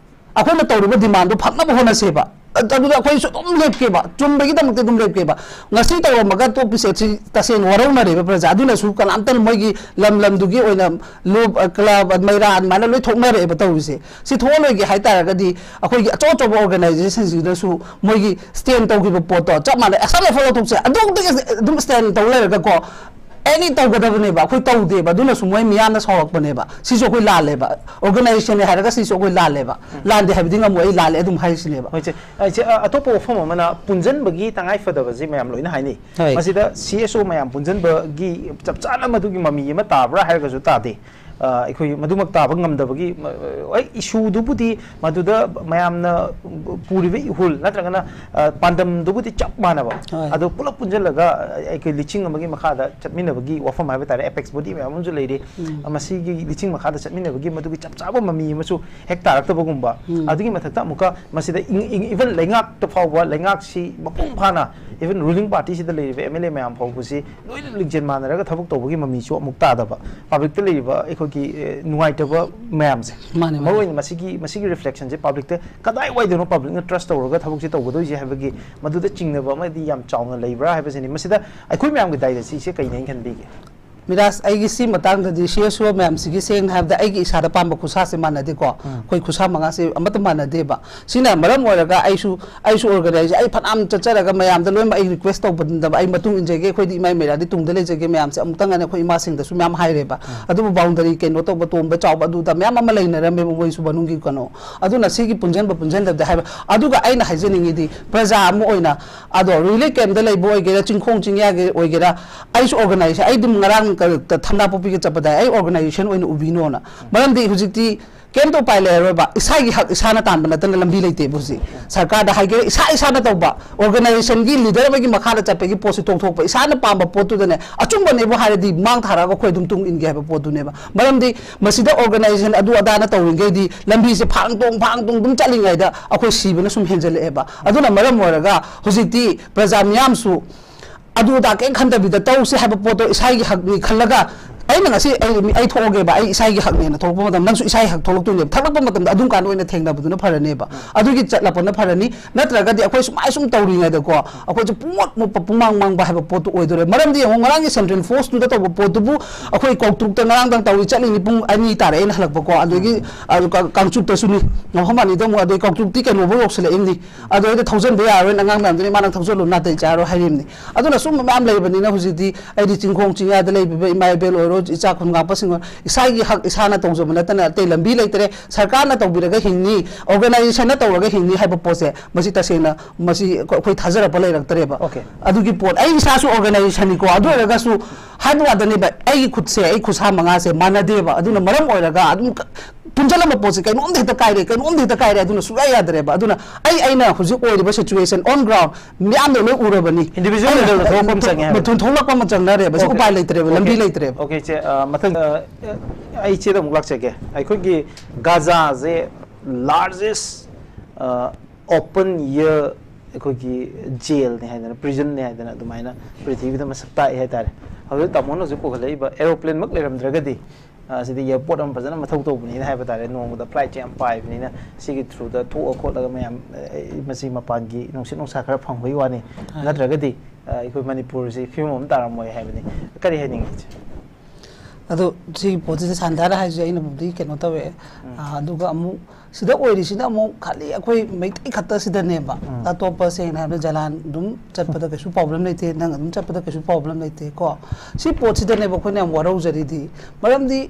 ꯑꯩꯈꯣꯏꯅ ꯇꯧꯔꯤꯕ ꯗꯤꯃꯥꯟꯗꯣ ꯐꯪꯅꯕ ꯍꯣꯠꯅꯁꯦꯕ꯫ ꯑ-, ꯑꯗꯨꯗ ꯑꯩꯈꯣꯏꯁꯨ ꯑꯗꯨꯝ ꯂꯦꯞꯀꯦꯕ, ꯆꯨꯝꯕꯒꯤꯗꯃꯛꯇ ꯑꯗꯨꯝ ꯂꯦꯞꯀꯦꯕ꯫ ꯉꯁꯤ ꯇꯧꯔꯝꯃꯒ ꯇꯣꯛꯄꯁꯦ ꯁꯤ ꯇꯁꯦꯡꯅ ꯋꯥꯔꯧꯅꯔꯦꯕ ꯄ꯭ꯔꯖꯥ꯫ ꯑꯗꯨꯅꯁꯨ ꯀꯅꯥꯝꯇꯅ ꯃꯣꯏꯒꯤ ꯂꯝ ꯂꯝꯗꯨꯒꯤ ꯑꯣꯏꯅ ꯂꯨꯞ, ꯑ, ꯀ꯭ꯂꯕ, ꯃꯩꯔꯥ ꯑꯗꯨꯃꯥꯏꯅ ꯂꯣꯏ ꯊꯣꯛꯅꯔꯛꯑꯦꯕ ꯇꯧꯔꯤꯁꯦ꯫ ꯁꯤ ꯊꯣꯛꯍꯜꯂꯣꯏꯒꯦ ꯍꯥꯏꯇꯥꯔꯒꯗꯤ ꯑꯩꯈꯣꯏꯒꯤ ꯑꯆꯧ ꯑꯆꯧꯕ ꯑꯣꯔꯒꯅꯥꯏꯖꯦꯁꯟꯁꯤꯡꯗꯨꯅꯁꯨ ꯃꯣꯏꯒꯤ ꯁ꯭ꯇꯦꯟ ꯇꯧꯈꯤꯕ ꯄꯣꯠꯇꯣ ꯆꯞ ꯃꯥꯟꯅꯩ, ꯑꯁꯥꯝ ꯔꯥꯏꯐꯜ ꯂꯧꯊꯣꯛꯁꯦ, ꯑꯗꯨꯝꯇ ꯑꯗꯨꯝ ꯁ꯭ꯇꯦꯟ ꯇꯧ ꯂꯩꯔꯒꯀꯣ ꯑꯦꯅꯤ ꯇꯧꯒꯗꯕꯅꯦꯕ꯫ ꯑꯩꯈꯣꯏ ꯇꯧꯗꯦꯕ, ꯑꯗꯨꯅꯁꯨ ꯃꯣꯏ ꯃꯤꯌꯥꯝꯅ ꯁꯥꯎꯔꯛꯄꯅꯦꯕ꯫ ꯁꯤꯁꯨ ꯑꯩꯈꯣꯏ ꯂꯥꯜꯂꯦꯕ, ꯑꯣꯔꯒꯅꯥꯏꯖꯦꯁꯟꯅꯦ ꯍꯥꯏꯔꯒ ꯁꯤꯁꯨ ꯑꯩꯈꯣꯏ ꯂꯥꯜꯂꯦꯕ꯫ ꯎꯝ꯫ ꯂꯥꯟꯗꯦ ꯍꯥꯏꯕꯗꯤ ꯉꯝꯃꯣꯏ, ꯑꯩ ꯂꯥꯜꯂꯦ ꯑꯗꯨꯝ ꯍꯥꯏꯔꯤꯁꯤꯅꯦꯕ꯫ ꯍꯣꯏ, ꯏꯆꯦ꯫ ꯑ, ꯏꯆꯦ, ꯑ, ꯑꯇꯣꯞꯄ ꯋꯥꯐꯝ ꯑꯃꯅ ꯄꯨꯟꯁꯤꯟꯕꯒꯤ ꯇꯉꯥꯏ ꯐꯗꯕꯁꯤ ꯃꯌꯥꯝ ꯂꯣꯏꯅ ꯍꯥꯏꯅꯩ꯫ ꯍꯣꯏ꯫ ꯃꯁꯤꯗ ꯁꯤ ꯑꯦꯁ ꯑꯣ ꯃꯌꯥꯝ ꯄꯨꯟꯁꯤꯟꯕꯒꯤ ꯆꯞ ꯆꯥꯅ ꯃꯗꯨꯒꯤ ꯃꯃꯤ ꯑꯃ ꯇꯥꯕ꯭ꯔꯥ ꯍꯥꯏꯔꯒꯁꯨ ꯇꯥꯗꯦ꯫ ꯑ, ꯑꯩꯈꯣꯏ ꯃꯗꯨꯃꯛ ꯇꯥꯕ ꯉꯝꯗꯕꯒꯤ, ꯃ-, ꯍꯣꯏ, ꯏꯁꯨꯗꯨꯕꯨꯗꯤ ꯃꯗꯨꯗ ꯃꯌꯥꯝꯅ ꯄꯨꯔꯤꯕ ꯏꯍꯨꯜ ꯅꯠꯇ꯭ꯔꯒꯅ, ꯑ, ꯄꯥꯟꯗꯝꯗꯨꯕꯨꯗꯤ ꯆꯞ ꯃꯥꯟꯅꯕ꯫ ꯍꯣꯏ꯫ ꯑꯗꯣ ꯄꯨꯂꯞ ꯄꯨꯟꯁꯤꯜꯂꯒ, ꯑ, ꯑꯩꯈꯣꯏ ꯂꯤꯁꯤꯡ ꯑꯃꯒꯤ ꯃꯈꯥꯗ ꯆꯠꯃꯤꯟꯅꯕꯒꯤ ꯋꯥꯐꯝ ꯍꯥꯏꯕ ꯇꯥꯔꯦ, apex body ꯃꯌꯥꯝ ꯑꯃꯁꯨ ꯂꯩꯔꯤ꯫ ꯎꯝ꯫ ꯑ, ꯃꯁꯤꯒꯤ ꯂꯤꯁꯤꯡ ꯃꯈꯥꯗ ꯆꯠꯃꯤꯟꯅꯕꯒꯤ ꯃꯗꯨꯒꯤ ꯆꯞ ꯆꯥꯕ ꯃꯃꯤ ꯑꯃꯁꯨ ꯍꯦꯛ ꯇꯥꯔꯛꯇꯕꯒꯨꯝꯕ꯫ ꯎꯝ꯫ ꯑꯗꯨꯒꯤ ꯃꯊꯛꯇ ꯑꯃꯨꯛꯀ ꯃꯁꯤꯗ ꯏꯪ-, ꯏꯪ-, even ꯂꯩꯉꯥꯛꯇ ꯐꯥꯎꯕ, ꯂꯩꯉꯥꯛꯁꯤ ꯃꯄꯨꯡ ꯐꯥꯅ, even ruling party ꯁꯤꯗ ꯂꯩꯔꯤꯕ M L A ꯃꯌꯥꯝ ꯐꯥꯎꯕꯁꯤ ꯂꯣꯏꯅ ꯂꯤꯡꯖꯦꯜ ꯃꯥꯟꯅꯔꯒ ꯊꯕꯛ ꯇꯧꯕꯒꯤ ꯃꯃꯤꯁꯨ ꯑꯃꯨꯛ ꯇꯥꯗꯕ꯫ Public ꯇ ꯂꯩꯔꯤꯕ ꯑꯩꯈꯣꯏꯒꯤ, ꯑꯦ, ꯅꯨꯡꯉꯥꯏꯇꯕ ꯃꯌꯥꯝꯁꯦ, ꯃꯥꯅꯦ, ꯃꯥꯅꯦ꯫ ꯃꯔꯨꯑꯣꯏꯅ ꯃꯁꯤꯒꯤ, ꯃꯁꯤꯒꯤ reflection ꯁꯦ public ꯇ ꯀꯗꯥꯏꯋꯥꯏꯗꯅꯣ public ꯅ trust ꯇꯧꯔꯒ ꯊꯕꯛꯁꯦ ꯇꯧꯒꯗꯣꯏꯁꯦ ꯍꯥꯏꯕꯒꯤ ꯃꯗꯨꯗ ꯆꯤꯡꯅꯕ ꯑꯃꯗꯤ ꯌꯥꯝ ꯆꯥꯎꯅ ꯂꯩꯕ꯭ꯔꯥ ꯍꯥꯏꯕꯁꯤꯅꯤ꯫ ꯃꯁꯤꯗ ꯑꯩꯈꯣꯏ ꯃꯌꯥꯝꯒꯤ ꯗꯥꯏꯗ ꯁꯤꯁꯦ ꯀꯩꯅꯦꯅ ꯈꯟꯕꯤꯒꯦ? ꯃꯤꯔꯥꯖ, ꯑꯩꯒꯤ ꯁꯤ ꯃꯇꯥꯡꯗꯗꯤ ꯁꯤ ꯑꯦꯁ ꯑꯣ ꯃꯌꯥꯝꯁꯤꯒꯤ ꯁꯦꯡꯅ ꯍꯥꯏꯔꯕꯗ ꯑꯩꯒꯤ ꯏꯁꯥꯗ ꯄꯥꯝꯕ ꯈꯨꯠꯁꯥꯁꯦ ꯃꯥꯟꯅꯗꯦꯀꯣ꯫ ꯎꯝ꯫ ꯑꯩꯈꯣꯏ ꯈꯨꯠꯁꯥ ꯃꯉꯥꯁꯦ ꯑꯃꯠꯇ ꯃꯥꯟꯅꯗꯦꯕ꯫ ꯁꯤꯅ ꯃꯔꯝ ꯑꯣꯏꯔꯒ ꯑꯩꯁꯨ, ꯑꯩꯁꯨ organize, ꯑꯩ ꯐꯅꯌꯥꯝ ꯆꯠꯆꯔꯒ ꯃꯌꯥꯝꯗ ꯂꯣꯏꯅꯃꯛ ꯑꯩ request ꯇꯧꯕ ꯅꯠꯇꯕ, ꯑꯩ ꯃꯇꯨꯡ ꯏꯟꯖꯒꯦ, ꯑꯩꯈꯣꯏꯗꯤ ꯏꯃꯥ ꯏꯃꯩꯔꯥꯗꯤ ꯇꯨꯡꯗ ꯂꯩꯖꯒꯦ ꯃꯌꯥꯝꯁꯦ ꯑꯃꯨꯛꯇꯪ ꯑꯩꯈꯣꯏ ꯏꯃꯥꯁꯤꯡꯗꯁꯨ ꯃꯌꯥꯝ ꯍꯥꯏꯔꯦꯕ꯫ ꯎꯝ꯫ ꯑꯗꯨꯕꯨ boundary ꯀꯩꯅꯣ ꯇꯧꯕ, ꯇꯣꯝꯕ ꯆꯥꯎꯕ ꯑꯗꯨꯗ ꯃꯌꯥꯝ ꯑꯃ ꯂꯩꯅꯔꯝꯃꯦꯕ ꯃꯣꯏꯁꯨ ꯃꯅꯨꯡꯒꯤ ꯀꯩꯅꯣ꯫ ꯑꯗꯨꯅ ꯁꯤꯒꯤ ꯄꯨꯟꯁꯤꯟꯕ ꯄꯨꯟꯁꯤꯟꯗꯕꯗ ꯍꯥꯏꯕ꯫ ꯑꯗꯨꯒ ꯑꯩꯅ ꯍꯥꯏꯖꯅꯤꯡꯉꯤꯗꯤ ꯄ꯭ꯔꯖꯥ ꯑꯃ ꯑꯣꯏꯅ ꯑꯗꯣ relief camp ꯇ ꯂꯩꯕ ꯑꯣꯏꯒꯦꯔꯥ, ꯆꯤꯡꯈꯣꯡ ꯆꯤꯡꯌꯥꯒꯤ ꯑꯣꯏꯒꯦꯔꯥ, ꯑꯩꯁꯨ organize, ꯑꯩ ꯑꯗꯨꯝ ꯉꯔꯥꯡ ꯀ-, ꯊꯝꯅꯥꯄꯣꯛꯄꯤꯒ ꯆꯠꯄꯗ ꯑꯩ organization ꯑꯣꯏꯅ ꯎꯕꯤꯅꯣꯅ꯫ ꯃꯔꯝꯗꯤ ꯍꯧꯖꯤꯛꯇꯤ ꯀꯩꯝꯇ ꯎꯄꯥꯏ ꯂꯩꯔꯔꯣꯏꯕ꯫ ꯏꯁꯥꯒꯤ ꯍꯛ ꯏꯁꯥꯅ ꯇꯥꯟꯕ ꯅꯠꯇꯅ ꯂꯝꯕꯤ ꯂꯩꯇꯦꯕ ꯍꯧꯖꯤꯛ꯫ ꯁꯔꯀꯥꯔꯗ ꯍꯥꯏꯒꯦꯔꯥ, ꯏꯁꯥ ꯏꯁꯥꯅ ꯇꯧꯕ, organization ꯒꯤ leader ꯑꯃꯒꯤ ꯃꯈꯥꯗ ꯆꯠꯄꯒꯤ ꯄꯣꯠꯁꯦ ꯇꯣꯛꯊꯣꯛꯄ, ꯏꯁꯥꯅ ꯄꯥꯝꯕ ꯄꯣꯠꯇꯨꯗꯅꯦ, ꯑꯆꯨꯝꯕꯅꯦꯕꯨ ꯍꯥꯏꯔꯗꯤ ꯃꯥꯡ ꯊꯥꯔꯛꯑꯒ ꯑꯩꯈꯣꯏ ꯑꯗꯨꯝ ꯇꯨꯡ ꯏꯟꯒꯦ ꯍꯥꯏꯕ ꯄꯣꯠꯇꯨꯅꯦꯕ꯫ ꯃꯔꯝꯗꯤ ꯃꯁꯤꯗ organization ꯑꯗꯨ ꯑꯗꯥꯅ ꯇꯧꯔꯤꯈꯩꯗꯤ ꯂꯝꯕꯤꯁꯦ ꯐꯥꯡ ꯇꯣꯡ ꯐꯥꯡ ꯇꯣꯡ ꯑꯗꯨꯝ ꯆꯠꯂꯤꯉꯩꯗ ꯑꯩꯈꯣꯏ ꯁꯤꯕꯅ ꯁꯨꯝ ꯍꯦꯟꯖꯜꯂꯛꯑꯦꯕ꯫ ꯑꯗꯨꯅ ꯃꯔꯝ ꯑꯣꯏꯔꯒ ꯍꯧꯖꯤꯛꯇꯤ ꯄ꯭ꯔꯖꯥ ꯃꯤꯌꯥꯝꯁꯨ ꯑꯗꯨ ꯑꯗꯥ ꯀꯩꯝ ꯈꯟꯗꯕꯤꯗ ꯇꯧꯁꯦ ꯍꯥꯏꯕ ꯄꯣꯠꯇꯣ ꯏꯁꯥꯒꯤ ꯍꯛꯅꯤ ꯈꯜꯂꯒ, ꯑꯩꯅ ꯉꯁꯤ ꯑꯩ, ꯑꯩ ꯊꯣꯛꯑꯒꯦꯕ, ꯑꯩ ꯏꯁꯥꯒꯤ ꯍꯛꯅꯦꯅ ꯊꯣꯛꯂꯛꯄ ꯃꯇꯝꯗ ꯅꯪꯁꯨ ꯏꯁꯥꯒꯤ ꯍꯛ ꯊꯣꯛꯂꯛꯇꯣꯏꯅꯦꯕ꯫ ꯊꯣꯛꯂꯛꯄ ꯃꯇꯝꯗ ꯑꯗꯨꯝ ꯀꯥꯟꯗ ꯑꯣꯏꯅ ꯊꯦꯡꯅꯕꯗꯨꯅ ꯐꯔꯅꯦꯕ꯫ ꯑꯗꯨꯒꯤ ꯆꯠꯂꯛꯄꯅ ꯐꯔꯅꯤ꯫ ꯅꯠꯇ꯭ꯔꯒꯗꯤ ꯑꯩꯈꯣꯏ ꯁꯨꯃꯥꯏ ꯁꯨꯝ ꯇꯧꯔꯤꯉꯩꯗꯀꯣ, ꯑꯩꯈꯣꯏꯁꯨ ꯄꯨꯡꯃꯣꯠ ꯃꯣꯠꯄ, ꯄꯨꯡꯃꯥꯡ ꯃꯥꯡꯕ ꯍꯥꯏꯕ ꯄꯣꯠꯇꯨ ꯑꯣꯏꯗꯣꯔꯦ꯫ ꯃꯔꯝꯗꯤ ꯌꯦꯡꯉꯣ, ꯉꯔꯥꯡꯒꯤ central force ꯇꯨꯗ ꯇꯧꯕ ꯄꯣꯠꯇꯨꯕꯨ ꯑꯩꯈꯣꯏ ꯀꯧꯇ꯭ꯔꯨꯛꯇ ꯉꯔꯥꯡꯗꯪ ꯇꯧꯔꯤ, ꯆꯠꯂꯤꯅꯤ, ꯄꯨꯡ ꯑꯅꯤ ꯇꯥꯔꯦ ꯑꯩꯅ ꯍꯜꯂꯛꯄꯀꯣ꯫ ꯑꯗꯒꯤ, ꯑ, ꯀ-, ꯀꯥꯡꯆꯨꯞꯇꯁꯨꯅꯤ, ꯃꯐꯝ ꯑꯅꯤꯗ ꯑꯃꯨꯛ, ꯑꯗꯩ ꯀꯥꯡꯆꯨꯞꯇꯤ ꯀꯩꯅꯣꯐꯥꯎ ꯌꯧꯁꯤꯜꯂꯛꯏꯅꯤ꯫ ꯑꯗꯨ ꯑꯩꯗꯤ ꯊꯧꯖꯟꯕ ꯌꯥꯔꯣꯏꯅ ꯑꯉꯥꯡ ꯃꯌꯥꯝꯗꯨꯅ, "ꯏꯃꯥ, ꯅꯪ ꯊꯧꯖꯜꯂꯨ, ꯅꯥꯇꯩ ꯆꯥꯔꯣꯏ" ꯍꯥꯏꯔꯤꯕꯅꯤ꯫ ꯑꯗꯨꯅ ꯁꯨꯝꯕ ꯃꯌꯥꯝ ꯂꯩꯕꯅꯤꯅ ꯍꯧꯖꯤꯛꯇꯤ ꯑꯩꯗꯤ ꯆꯤꯡꯈꯣꯡ ꯆꯤꯡꯌꯥꯗ ꯂꯩꯕꯤꯕ ꯏꯃꯥ ꯏꯕꯦꯜ ꯑꯣꯏꯔꯣ, ꯏꯆꯥ ꯈꯨꯟ ꯉꯥꯛꯄꯁꯤꯡ ꯑꯣꯏꯔꯣ, ꯏꯁꯥꯒꯤ ꯍꯛ ꯏꯁꯥꯅ ꯇꯧꯖꯕ ꯅꯠꯇꯅ ꯑꯇꯩ ꯂꯝꯕꯤ ꯂꯩꯇ꯭ꯔꯦ, ꯁꯔꯀꯥꯔꯅ ꯇꯧꯕꯤꯔꯒ ꯍꯤꯡꯅꯤ, organization ꯅ ꯇꯧꯔꯒ ꯍꯤꯡꯅꯤ ꯍꯥꯏꯕ ꯄꯣꯠꯁꯦ, ꯃꯁꯤ ꯇꯁꯦꯡꯅ ꯃꯁꯤ ꯑꯩꯈꯣꯏ ꯊꯥꯖꯔꯛꯄ ꯂꯩꯔꯛꯇ꯭ꯔꯦꯕ꯫ Okay. ꯑꯗꯨꯒꯤ ꯄꯣꯠ ꯑꯩ ꯏꯁꯥꯁꯨ organization ꯅꯤꯀꯣ, ꯑꯗꯨ ꯑꯣꯏꯔꯒꯁꯨ ꯍꯥꯏꯕ ꯋꯥꯗꯅꯦꯕ, ꯑꯩꯒꯤ ꯈꯨꯠꯁꯦ, ꯑꯩ ꯈꯨꯠꯁꯥ ꯃꯉꯥꯁꯦ ꯃꯥꯟꯅꯗꯦꯕ꯫ ꯑꯗꯨꯅ ꯃꯔꯝ ꯑꯣꯏꯔꯒ ꯑꯗꯨꯝ ꯀ- ꯄꯨꯟꯁꯤꯜꯂꯝꯕ ꯄꯣꯠꯁꯦ ꯀꯩꯅꯣꯝꯗ ꯍꯦꯛꯇ ꯀꯥꯏꯔꯦ, ꯀꯩꯅꯣꯝꯗ ꯍꯦꯛꯇ ꯀꯥꯏꯔꯦ꯫ ꯑꯗꯨꯅ ꯁꯨꯡꯌꯥ ꯌꯥꯗ꯭ꯔꯦꯕ꯫ ꯑꯗꯨꯅ ꯑꯩ ꯑꯩꯅ ꯍꯧꯖꯤꯛ ꯑꯣꯏꯔꯤꯕ situation on ground ꯃꯤꯌꯥꯝꯅ ꯂꯣꯏ ꯎꯔꯕꯅꯤ꯫ Individual level ꯗ ꯊꯣꯛꯂꯛꯄ ꯑꯃ ꯆꯪꯉꯦ ꯍꯥꯏꯕ꯫ ꯊꯣꯛꯂꯛꯄ ꯑꯃ ꯆꯪꯅꯔꯦꯕ꯫ ꯁꯤ Okay. ꯎꯄꯥꯏ ꯂꯩꯇ꯭ꯔꯦꯕ, ꯂꯝꯕꯤ Okay. ꯂꯩꯇ꯭ꯔꯦꯕ꯫ Okay, ꯏꯆꯦ, ꯑ, ꯃꯊꯪ, ꯑ, ꯑꯩ ꯏꯆꯦꯗ ꯑꯃꯨꯛ ꯂꯥꯛꯆꯒꯦ꯫ ꯑꯩꯈꯣꯏꯒꯤ ꯒꯥꯖꯥꯁꯦ largest, ꯑ, open air ꯑꯩꯈꯣꯏꯒꯤ jail ꯅꯤ ꯍꯥꯏꯗꯅ, prison ꯅꯤ ꯍꯥꯏꯗꯅ ꯑꯗꯨꯃꯥꯏꯅ ꯄ꯭ꯔꯤꯊꯤꯕꯤꯗ ꯃꯁꯛ ꯇꯥꯛꯑꯦ ꯍꯥꯏꯇꯥꯔꯦ꯫ ꯍꯧꯖꯤꯛ ꯇꯥꯃꯣꯅ ꯍꯧꯖꯤꯛ ꯄꯨꯈꯠꯂꯛꯏꯕ aeroplane ꯃꯛ ꯂꯩꯔꯝꯗ꯭ꯔꯒꯗꯤ, ꯑ, ꯁꯤꯗꯤ airport ꯑꯃ ꯐꯖꯅ ꯃꯊꯧ ꯇꯧꯕꯅꯤꯅ ꯍꯥꯏꯕ ꯇꯥꯔꯦ꯫ ꯅꯣꯡꯃꯗ flight ꯁꯦ ꯌꯥꯝ ꯄꯥꯏꯕꯅꯤꯅ ꯁꯤꯒꯤ through ꯗ ꯊꯣꯛꯑ ꯈꯣꯠꯂꯒ ꯃꯌꯥꯝ, ꯑ, ꯃꯁꯤ ꯃꯄꯥꯟꯒꯤ ꯅꯨꯡꯁꯤꯠ ꯅꯨꯡꯁꯥ ꯈꯔ ꯐꯪꯕꯒꯤ ꯋꯥꯅꯤ꯫ ꯅꯠꯇ꯭ꯔꯒꯗꯤ, ꯑ, ꯑꯩꯈꯣꯏ ꯃꯅꯤꯄꯨꯔꯁꯤ ꯐꯤꯕꯝ ꯑꯃ ꯇꯥꯔꯝꯃꯣꯏ ꯍꯥꯏꯕꯅꯤ꯫ ꯀꯔꯤ ꯍꯥꯏꯅꯤꯡꯉꯤ, ꯏꯆꯦ? ꯑꯗꯣ ꯁꯤꯒꯤ ꯄꯣꯠꯁꯤꯗ ꯁꯥꯟꯗꯥꯅ ꯍꯥꯏꯁꯦ ꯑꯩꯅꯕꯨꯗꯤ ꯀꯩꯅꯣ ꯇꯧꯋꯦ꯫ ꯑꯥ, ꯑꯗꯨꯒ ꯑꯃꯨꯛ ꯁꯤꯗ ꯑꯣꯏꯔꯤꯁꯤꯅ ꯑꯃꯨꯛ ꯈꯥꯂꯤ ꯑꯩꯈꯣꯏ ꯃꯩꯇꯩ ꯈꯛꯇ ꯁꯤꯗꯅꯦꯕ꯫ ꯑꯇꯣꯞꯄ ꯁꯦꯡꯅ ꯍꯥꯏꯔꯕꯗ ꯖꯂꯥꯟ ꯑꯗꯨꯝ ꯆꯠꯄꯗ ꯀꯩꯁꯨ problem ꯂꯩꯇꯦ, ꯅꯪ ꯑꯗꯨꯝ ꯆꯠꯄꯗ ꯀꯩꯁꯨ problem ꯂꯩꯇꯦ ꯀꯣ꯫ ꯁꯤ ꯄꯣꯠꯁꯤꯗꯅꯦꯕ ꯑꯩꯈꯣꯏꯅ ꯌꯥꯝ ꯋꯥꯔꯧꯖꯔꯤꯗꯤ꯫ ꯃꯔꯝꯗꯤ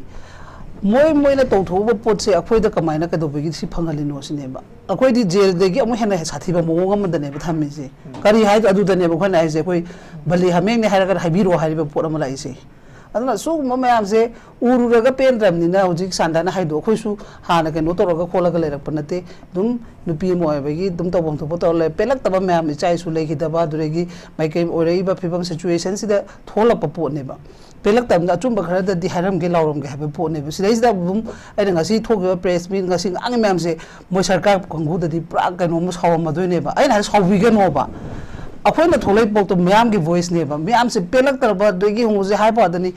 ꯃꯣꯏ, ꯃꯣꯏꯅ ꯇꯧꯊꯣꯛꯎꯕ ꯄꯣꯠꯁꯦ ꯑꯩꯈꯣꯏꯗ ꯀꯃꯥꯏꯅ ꯀꯩꯗꯧꯕꯒꯤ ꯁꯤ ꯐꯪꯍꯜꯂꯤꯅꯣ ꯁꯤꯅꯦꯕ꯫ ꯑꯩꯈꯣꯏꯗꯤ jail ꯗꯒꯤ ꯑꯃꯨꯛ ꯍꯦꯟꯅ ꯁꯥꯊꯤꯕ ꯃꯑꯣꯡ ꯑꯃꯗꯅꯦꯕ ꯊꯝꯃꯤꯁꯦ꯫ ꯀꯔꯤ ꯍꯥꯏꯗꯣ ꯑꯗꯨꯗꯅꯦꯕ ꯑꯩꯈꯣꯏꯅ ꯍꯥꯏꯁꯦ, ꯑꯩꯈꯣꯏ ꯕꯂꯤ ꯍꯥꯃꯦꯡꯅꯦ ꯍꯥꯏꯔꯒ ꯍꯥꯏꯕꯤꯔꯛꯑꯣ ꯍꯥꯏꯔꯤꯕ ꯄꯣꯠ ꯑꯃ ꯂꯥꯛꯏꯁꯦ꯫ ꯑꯗꯨꯅ ꯁꯤꯒꯨꯝꯕ ꯃꯌꯥꯝꯁꯦ ꯎꯔꯨꯔꯒ ꯄꯦꯟꯗ꯭ꯔꯕꯅꯤꯅ ꯍꯧꯖꯤꯛ ꯁꯥꯟꯗꯥꯅ ꯍꯥꯏꯗꯣ ꯑꯩꯈꯣꯏꯁꯨ ꯍꯥꯟꯅ ꯀꯩꯅꯣ ꯇꯧꯔꯒ ꯈꯣꯠꯂꯒ ꯂꯩꯔꯛꯄ ꯅꯠꯇꯦ꯫ ꯑꯗꯨꯝ ꯅꯨꯄꯤ ꯑꯃ ꯑꯣꯏꯕꯒꯤ ꯑꯗꯨꯝ ꯇꯧꯐꯝ ꯊꯣꯛꯄ ꯇꯧꯔ ꯂꯩ꯫ ꯄꯦꯜꯂꯛꯇꯕ ꯃꯌꯥꯝ, ꯏꯆꯥ ꯏꯁꯨ ꯂꯩꯈꯤꯗꯕ, ꯑꯗꯨꯗꯒꯤ ꯃꯥꯏꯀꯩ ꯑꯣꯏꯔꯛꯏꯕ ꯐꯤꯕꯝ situation ꯁꯤꯗ ꯊꯣꯛꯂꯛꯄ ꯄꯣꯠꯅꯦꯕ꯫ ꯄꯦꯜꯂꯛꯇꯕꯅ ꯑꯆꯨꯝꯕ ꯈꯔꯗꯗꯤ ꯍꯥꯏꯔꯝꯒꯦ ꯂꯥꯎꯔꯝꯒꯦ ꯍꯥꯏꯕ ꯄꯣꯠꯅꯦꯕ꯫ ꯁꯤꯗꯩꯁꯤꯗ ꯑꯗꯨꯝ ꯑꯩꯅ ꯉꯁꯤ ꯊꯣꯛꯈꯤꯕ press meet, ꯉꯁꯤ ꯉꯥꯡꯉꯤ ꯃꯌꯥꯝꯁꯦ ꯃꯣꯏ ꯁꯔꯀꯥꯔ ꯀꯥꯡꯕꯨꯗꯗꯤ ꯄꯨꯔꯥ ꯀꯩꯅꯣꯝꯃ ꯁꯥꯎꯔꯝꯃꯗꯣꯏꯅꯦꯕ꯫ ꯑꯩꯅ ꯍꯥꯏ ꯁꯥꯎꯕꯤꯒꯅꯣꯕ꯫ ꯑꯩꯈꯣꯏꯅ ꯊꯣꯛꯂꯛꯏ ꯄꯣꯠꯇꯣ ꯃꯤꯌꯥꯝꯒꯤ voice ꯅꯦꯕ꯫ ꯃꯤꯌꯥꯝꯁꯦ ꯄꯦꯜꯂꯛꯇ꯭ꯔꯕ, ꯑꯗꯒꯤ ꯍꯧꯖꯤꯛ ꯍꯥꯏꯕ ꯋꯥꯗꯅꯤ,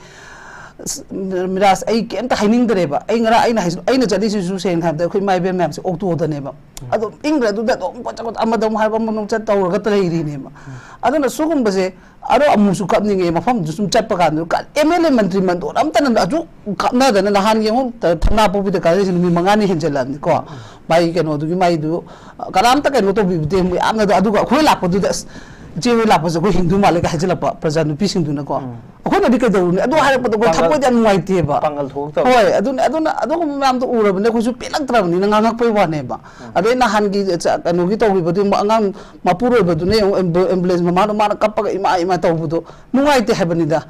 ꯑꯁ, ꯃꯤꯔꯥꯖ, ꯑꯩ ꯀꯩꯝꯇ ꯍꯥꯏꯅꯤꯡꯗ꯭ꯔꯦꯕ꯫ ꯑꯩ ꯉꯔꯥꯡ ꯑꯩꯅ ꯍꯥꯏꯁ-, ꯑꯩꯅ ꯆꯠꯂꯤꯁꯤꯁꯨ ꯁꯦꯡꯅ ꯍꯥꯏꯕꯗ ꯑꯩꯈꯣꯏ ꯏꯃꯥ ꯏꯕꯦꯟ ꯃꯌꯥꯝꯁꯦ ꯑꯣꯛꯇꯣꯗꯅꯦꯕ꯫ ꯑꯗꯨꯝ ꯏꯪꯈ꯭ꯔꯦ ꯑꯗꯨꯗ ꯑꯗꯨꯝ ꯄꯣꯠ ꯆꯠ ꯑꯃꯗ ꯑꯃꯨꯛ ꯍꯥꯏꯕ ꯑꯃꯗ ꯑꯃꯨꯛ ꯆꯠ ꯇꯧꯔꯒ ꯂꯩꯔꯤꯅꯦꯕ꯫ ꯑꯗꯨꯅ ꯁꯤꯒꯨꯝꯕꯁꯦ ꯑꯗꯣ ꯑꯃꯨꯛꯁꯨ ꯀꯞꯅꯤꯡꯉꯦ, ꯃꯐꯝꯗꯨ ꯁꯨꯝ ꯆꯠꯄ ꯀꯥꯟꯗ ꯀ-, MLA ꯃꯟꯇ꯭ꯔꯤ ꯃꯟꯗꯣꯟ ꯑꯝꯇꯅ ꯑꯗꯨ ꯀꯞꯅꯗꯅ ꯅꯍꯥꯟꯒꯤ ꯑꯃꯨꯛ ꯊꯝꯅꯥ ꯄꯣꯛꯄꯤꯗ ꯀꯥꯟꯅꯔꯤꯁꯦ ꯅꯨꯃꯤꯠ ꯃꯉꯥꯅꯤ ꯍꯦꯟꯖꯜꯂꯛꯑꯕꯅꯤꯀꯣ꯫ ꯃꯥꯒꯤ ꯀꯩꯅꯣꯗꯨꯒꯤ ꯃꯥꯏꯗꯨ ꯀꯅꯥꯝꯇ ꯀꯩꯅꯣ ꯇꯧꯕꯤꯕꯗꯦ ꯌꯥꯝꯅ꯫ ꯑꯗꯨꯒ ꯑꯩꯈꯣꯏ ꯂꯥꯛꯄꯗꯨꯗ ꯑꯁ "ꯏꯆꯦ ꯍꯣꯏ ꯂꯥꯛꯄꯁꯦ ꯑꯩꯈꯣꯏ ꯍꯤꯡꯗꯣꯏ ꯃꯥꯜꯂꯦ" ꯀꯥꯏ ꯍꯥꯏꯖꯤꯜꯂꯛꯄ ꯄ꯭ꯔꯖꯥ ꯅꯨꯄꯤꯁꯤꯡꯗꯨꯅꯀꯣ꯫ ꯑꯩꯈꯣꯏꯅꯗꯤ ꯀꯩꯗꯧꯔꯨꯅꯤ? ꯑꯗꯨ ꯍꯥꯏꯔꯛꯄꯗꯣ ꯑꯩꯈꯣꯏ ꯄꯥꯡꯒꯜ ꯊꯃꯣꯏꯗ ꯌꯥꯝ ꯅꯨꯡꯉꯥꯏꯇꯦꯕ꯫ ꯄꯥꯡꯒꯜ ꯊꯣꯛꯂꯛꯇꯕ꯫ ꯍꯣꯏ, ꯑꯗꯨꯅ, ꯑꯗꯨꯅ ꯑꯗꯨꯒꯨꯝꯕ ꯃꯌꯥꯝꯗꯣ ꯎꯔꯕꯅꯤꯅ ꯑꯩꯈꯣꯏꯁꯨ ꯄꯦꯜꯂꯛꯇ꯭ꯔꯕꯅꯤꯅ ꯉꯥꯡꯉꯛꯄꯩ ꯋꯥꯅꯦꯕ꯫ ꯑꯗꯩ ꯅꯍꯥꯟꯒꯤ ꯆ-, ꯀꯩꯅꯣꯒꯤ ꯇꯧꯈꯤꯕꯗꯨ ꯑꯉꯥꯡ ꯃꯄꯨꯔꯣꯏꯕꯗꯨꯅ ꯌꯦꯡꯉꯨ, ꯑꯦꯝꯕꯨ-, ambulance ꯃꯃꯥꯗꯣ ꯃꯥꯅ ꯀꯞꯄꯒ "ꯏꯃꯥ, ꯏꯃꯥ" ꯇꯧꯕꯗꯣ ꯅꯨꯡꯉꯥꯏꯇꯦ ꯍꯥꯏꯕꯅꯤꯗ꯫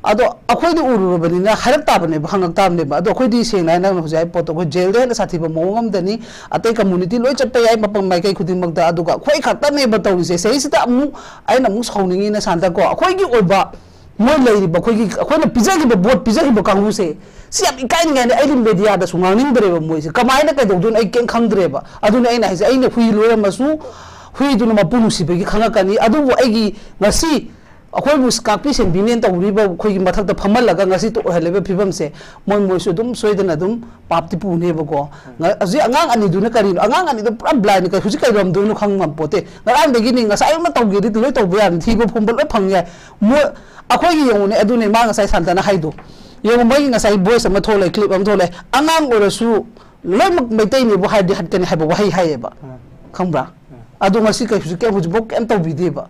ꯑꯗꯣ ꯑꯩꯈꯣꯏꯗꯤ ꯎꯔꯨꯔꯕꯅꯤꯅ ꯍꯥꯏꯔꯛ ꯇꯥꯕꯅꯦꯕ, ꯍꯪꯉꯛ ꯇꯥꯕꯅꯦꯕ꯫ ꯑꯗꯣ ꯑꯩꯈꯣꯏꯗꯤ ꯁꯦꯡꯅ ꯍꯥꯏ, ꯅꯪꯅ ꯍꯧꯖꯤꯛ ꯍꯥꯏ ꯄꯣꯠꯇꯣ ꯑꯩꯈꯣꯏ ꯖꯦꯜꯗ ꯍꯦꯟꯅ ꯁꯥꯊꯤꯕ ꯃꯑꯣꯡ ꯑꯃꯗꯅꯤ꯫ ꯑꯇꯩ community ꯂꯣꯏ ꯆꯠꯄ ꯌꯥꯏ ꯃꯐꯝ ꯃꯥꯏꯀꯩ ꯈꯨꯗꯤꯡꯃꯛꯇ, ꯑꯗꯨꯒ ꯑꯩꯈꯣꯏ ꯈꯛꯇꯅꯦꯕ ꯇꯧꯔꯤꯁꯦ꯫ ꯁꯤꯗꯩꯁꯤꯗ ꯑꯃꯨꯛ ꯑꯩꯅ ꯑꯃꯨꯛ ꯁꯥꯎꯅꯤꯡꯉꯤꯅ ꯁꯥꯟꯇꯀꯣ, ꯑꯩꯈꯣꯏꯒꯤ ꯑꯣꯏꯕ ꯃꯣꯏ ꯂꯩꯔꯤꯕ ꯑꯩꯈꯣꯏꯒꯤ, ꯑꯩꯈꯣꯏꯅ ꯄꯤꯖꯈꯤꯕ, vote ꯄꯤꯖꯈꯤꯕ ꯀꯥꯡꯕꯨꯁꯦ, ꯁꯤ ꯌꯥꯝ ꯏꯀꯥꯏꯅꯤꯡꯉꯥꯏꯅꯤ꯫ ꯑꯩꯗꯤ mediaꯗꯁꯨ ꯉꯥꯡꯅꯤꯡꯗ꯭ꯔꯦꯕ ꯃꯣꯏꯁꯦ꯫ ꯀꯃꯥꯏꯅ ꯀꯩꯗꯧꯗꯣꯏꯅꯣ ꯑꯩ ꯀꯩꯝ ꯈꯪꯗ꯭ꯔꯦꯕ꯫ ꯑꯗꯨꯅ ꯑꯩꯅ ꯍꯥꯏꯁꯦ, ꯑꯩꯅ ꯍꯨꯏ ꯂꯣꯏꯔꯝꯃꯁꯨ ꯍꯨꯏꯗꯨꯅ ꯃꯄꯨ ꯅꯨꯡꯁꯤꯕꯒꯤ ꯈꯪꯉꯛꯀꯅꯤ꯫ ꯑꯗꯨꯕꯨ ꯑꯩꯒꯤ ꯉꯁꯤ ꯑꯩꯈꯣꯏꯕꯨ ꯉꯥꯛꯄꯤ ꯁꯦꯟꯕꯤꯅꯦꯅ ꯇꯧꯔꯤꯕ ꯑꯩꯈꯣꯏꯒꯤ ꯃꯊꯛꯇ ꯐꯝꯍꯜꯂꯒ ꯉꯁꯤ ꯇꯣꯛ ꯑꯣꯏꯍꯜꯂꯤꯕ ꯐꯤꯕꯝꯁꯦ, ꯃꯣꯏ, ꯃꯣꯏꯁꯨ ꯑꯗꯨꯝ ꯁꯣꯏꯗꯅ ꯑꯗꯨꯝ ꯄꯥꯞꯇꯤ ꯄꯨꯅꯦꯕꯀꯣ꯫ ꯉ-, ꯍꯧꯖꯤꯛ ꯑꯉꯥꯡ ꯑꯅꯤꯗꯨꯅ ꯀꯔꯤꯅꯣ? ꯑꯉꯥꯡ ꯑꯅꯤꯗꯣ ꯄꯨꯔꯥ blindꯅꯤ, ꯀꯩ-, ꯍꯧꯖꯤꯛ ꯀꯩꯗꯧꯔꯝꯗꯣꯏꯅꯣ ꯈꯪꯉꯝꯄꯣꯠꯇꯦ꯫ ꯉꯔꯥꯡꯗꯒꯤꯅꯤ, ꯉꯁꯥꯏ ꯑꯌꯨꯛꯅ ꯇꯧꯒꯦꯗꯤ ꯂꯣꯏ ꯇꯧꯕ ꯌꯥꯔꯅꯤ, ꯊꯤꯕ ꯐꯨꯝꯕ ꯂꯣꯏ ꯐꯪ ꯌꯥꯏ꯫ ꯃꯣꯏ, ꯑꯩꯈꯣꯏꯒꯤ ꯌꯦꯡꯉꯨꯅꯦ, ꯑꯗꯨꯅꯦ ꯃꯥ ꯉꯁꯥꯏ ꯁꯥꯟꯇꯅ ꯍꯥꯏꯗꯣ꯫ ꯌꯦꯡꯉꯨ, ꯃꯣꯏꯒꯤ ꯉꯁꯥꯏ voice ꯑꯃ ꯊꯣꯛꯂꯛꯑꯦ, clip ꯑꯃ ꯊꯣꯛꯂꯛꯑꯦ꯫ ꯑꯉꯥꯡ ꯑꯣꯏꯔꯁꯨ ꯂꯣꯏꯅꯃꯛ ꯃꯩꯇꯩꯅꯦꯕꯨ ꯍꯥꯏꯔꯗꯤ ꯍꯠꯀꯅꯤ ꯍꯥꯏꯕ ꯋꯥꯍꯩ ꯍꯥꯏꯌꯦꯕ꯫ ꯈꯪꯕ꯭ꯔꯥ? ꯑꯗꯣ ꯉꯁꯤ ꯀꯩ-, ꯍꯧꯖꯤꯛ ꯀꯩ-, ꯍꯧꯖꯤꯛꯐꯥꯎ ꯀꯩꯝ ꯇꯧꯕꯤꯗꯦꯕ꯫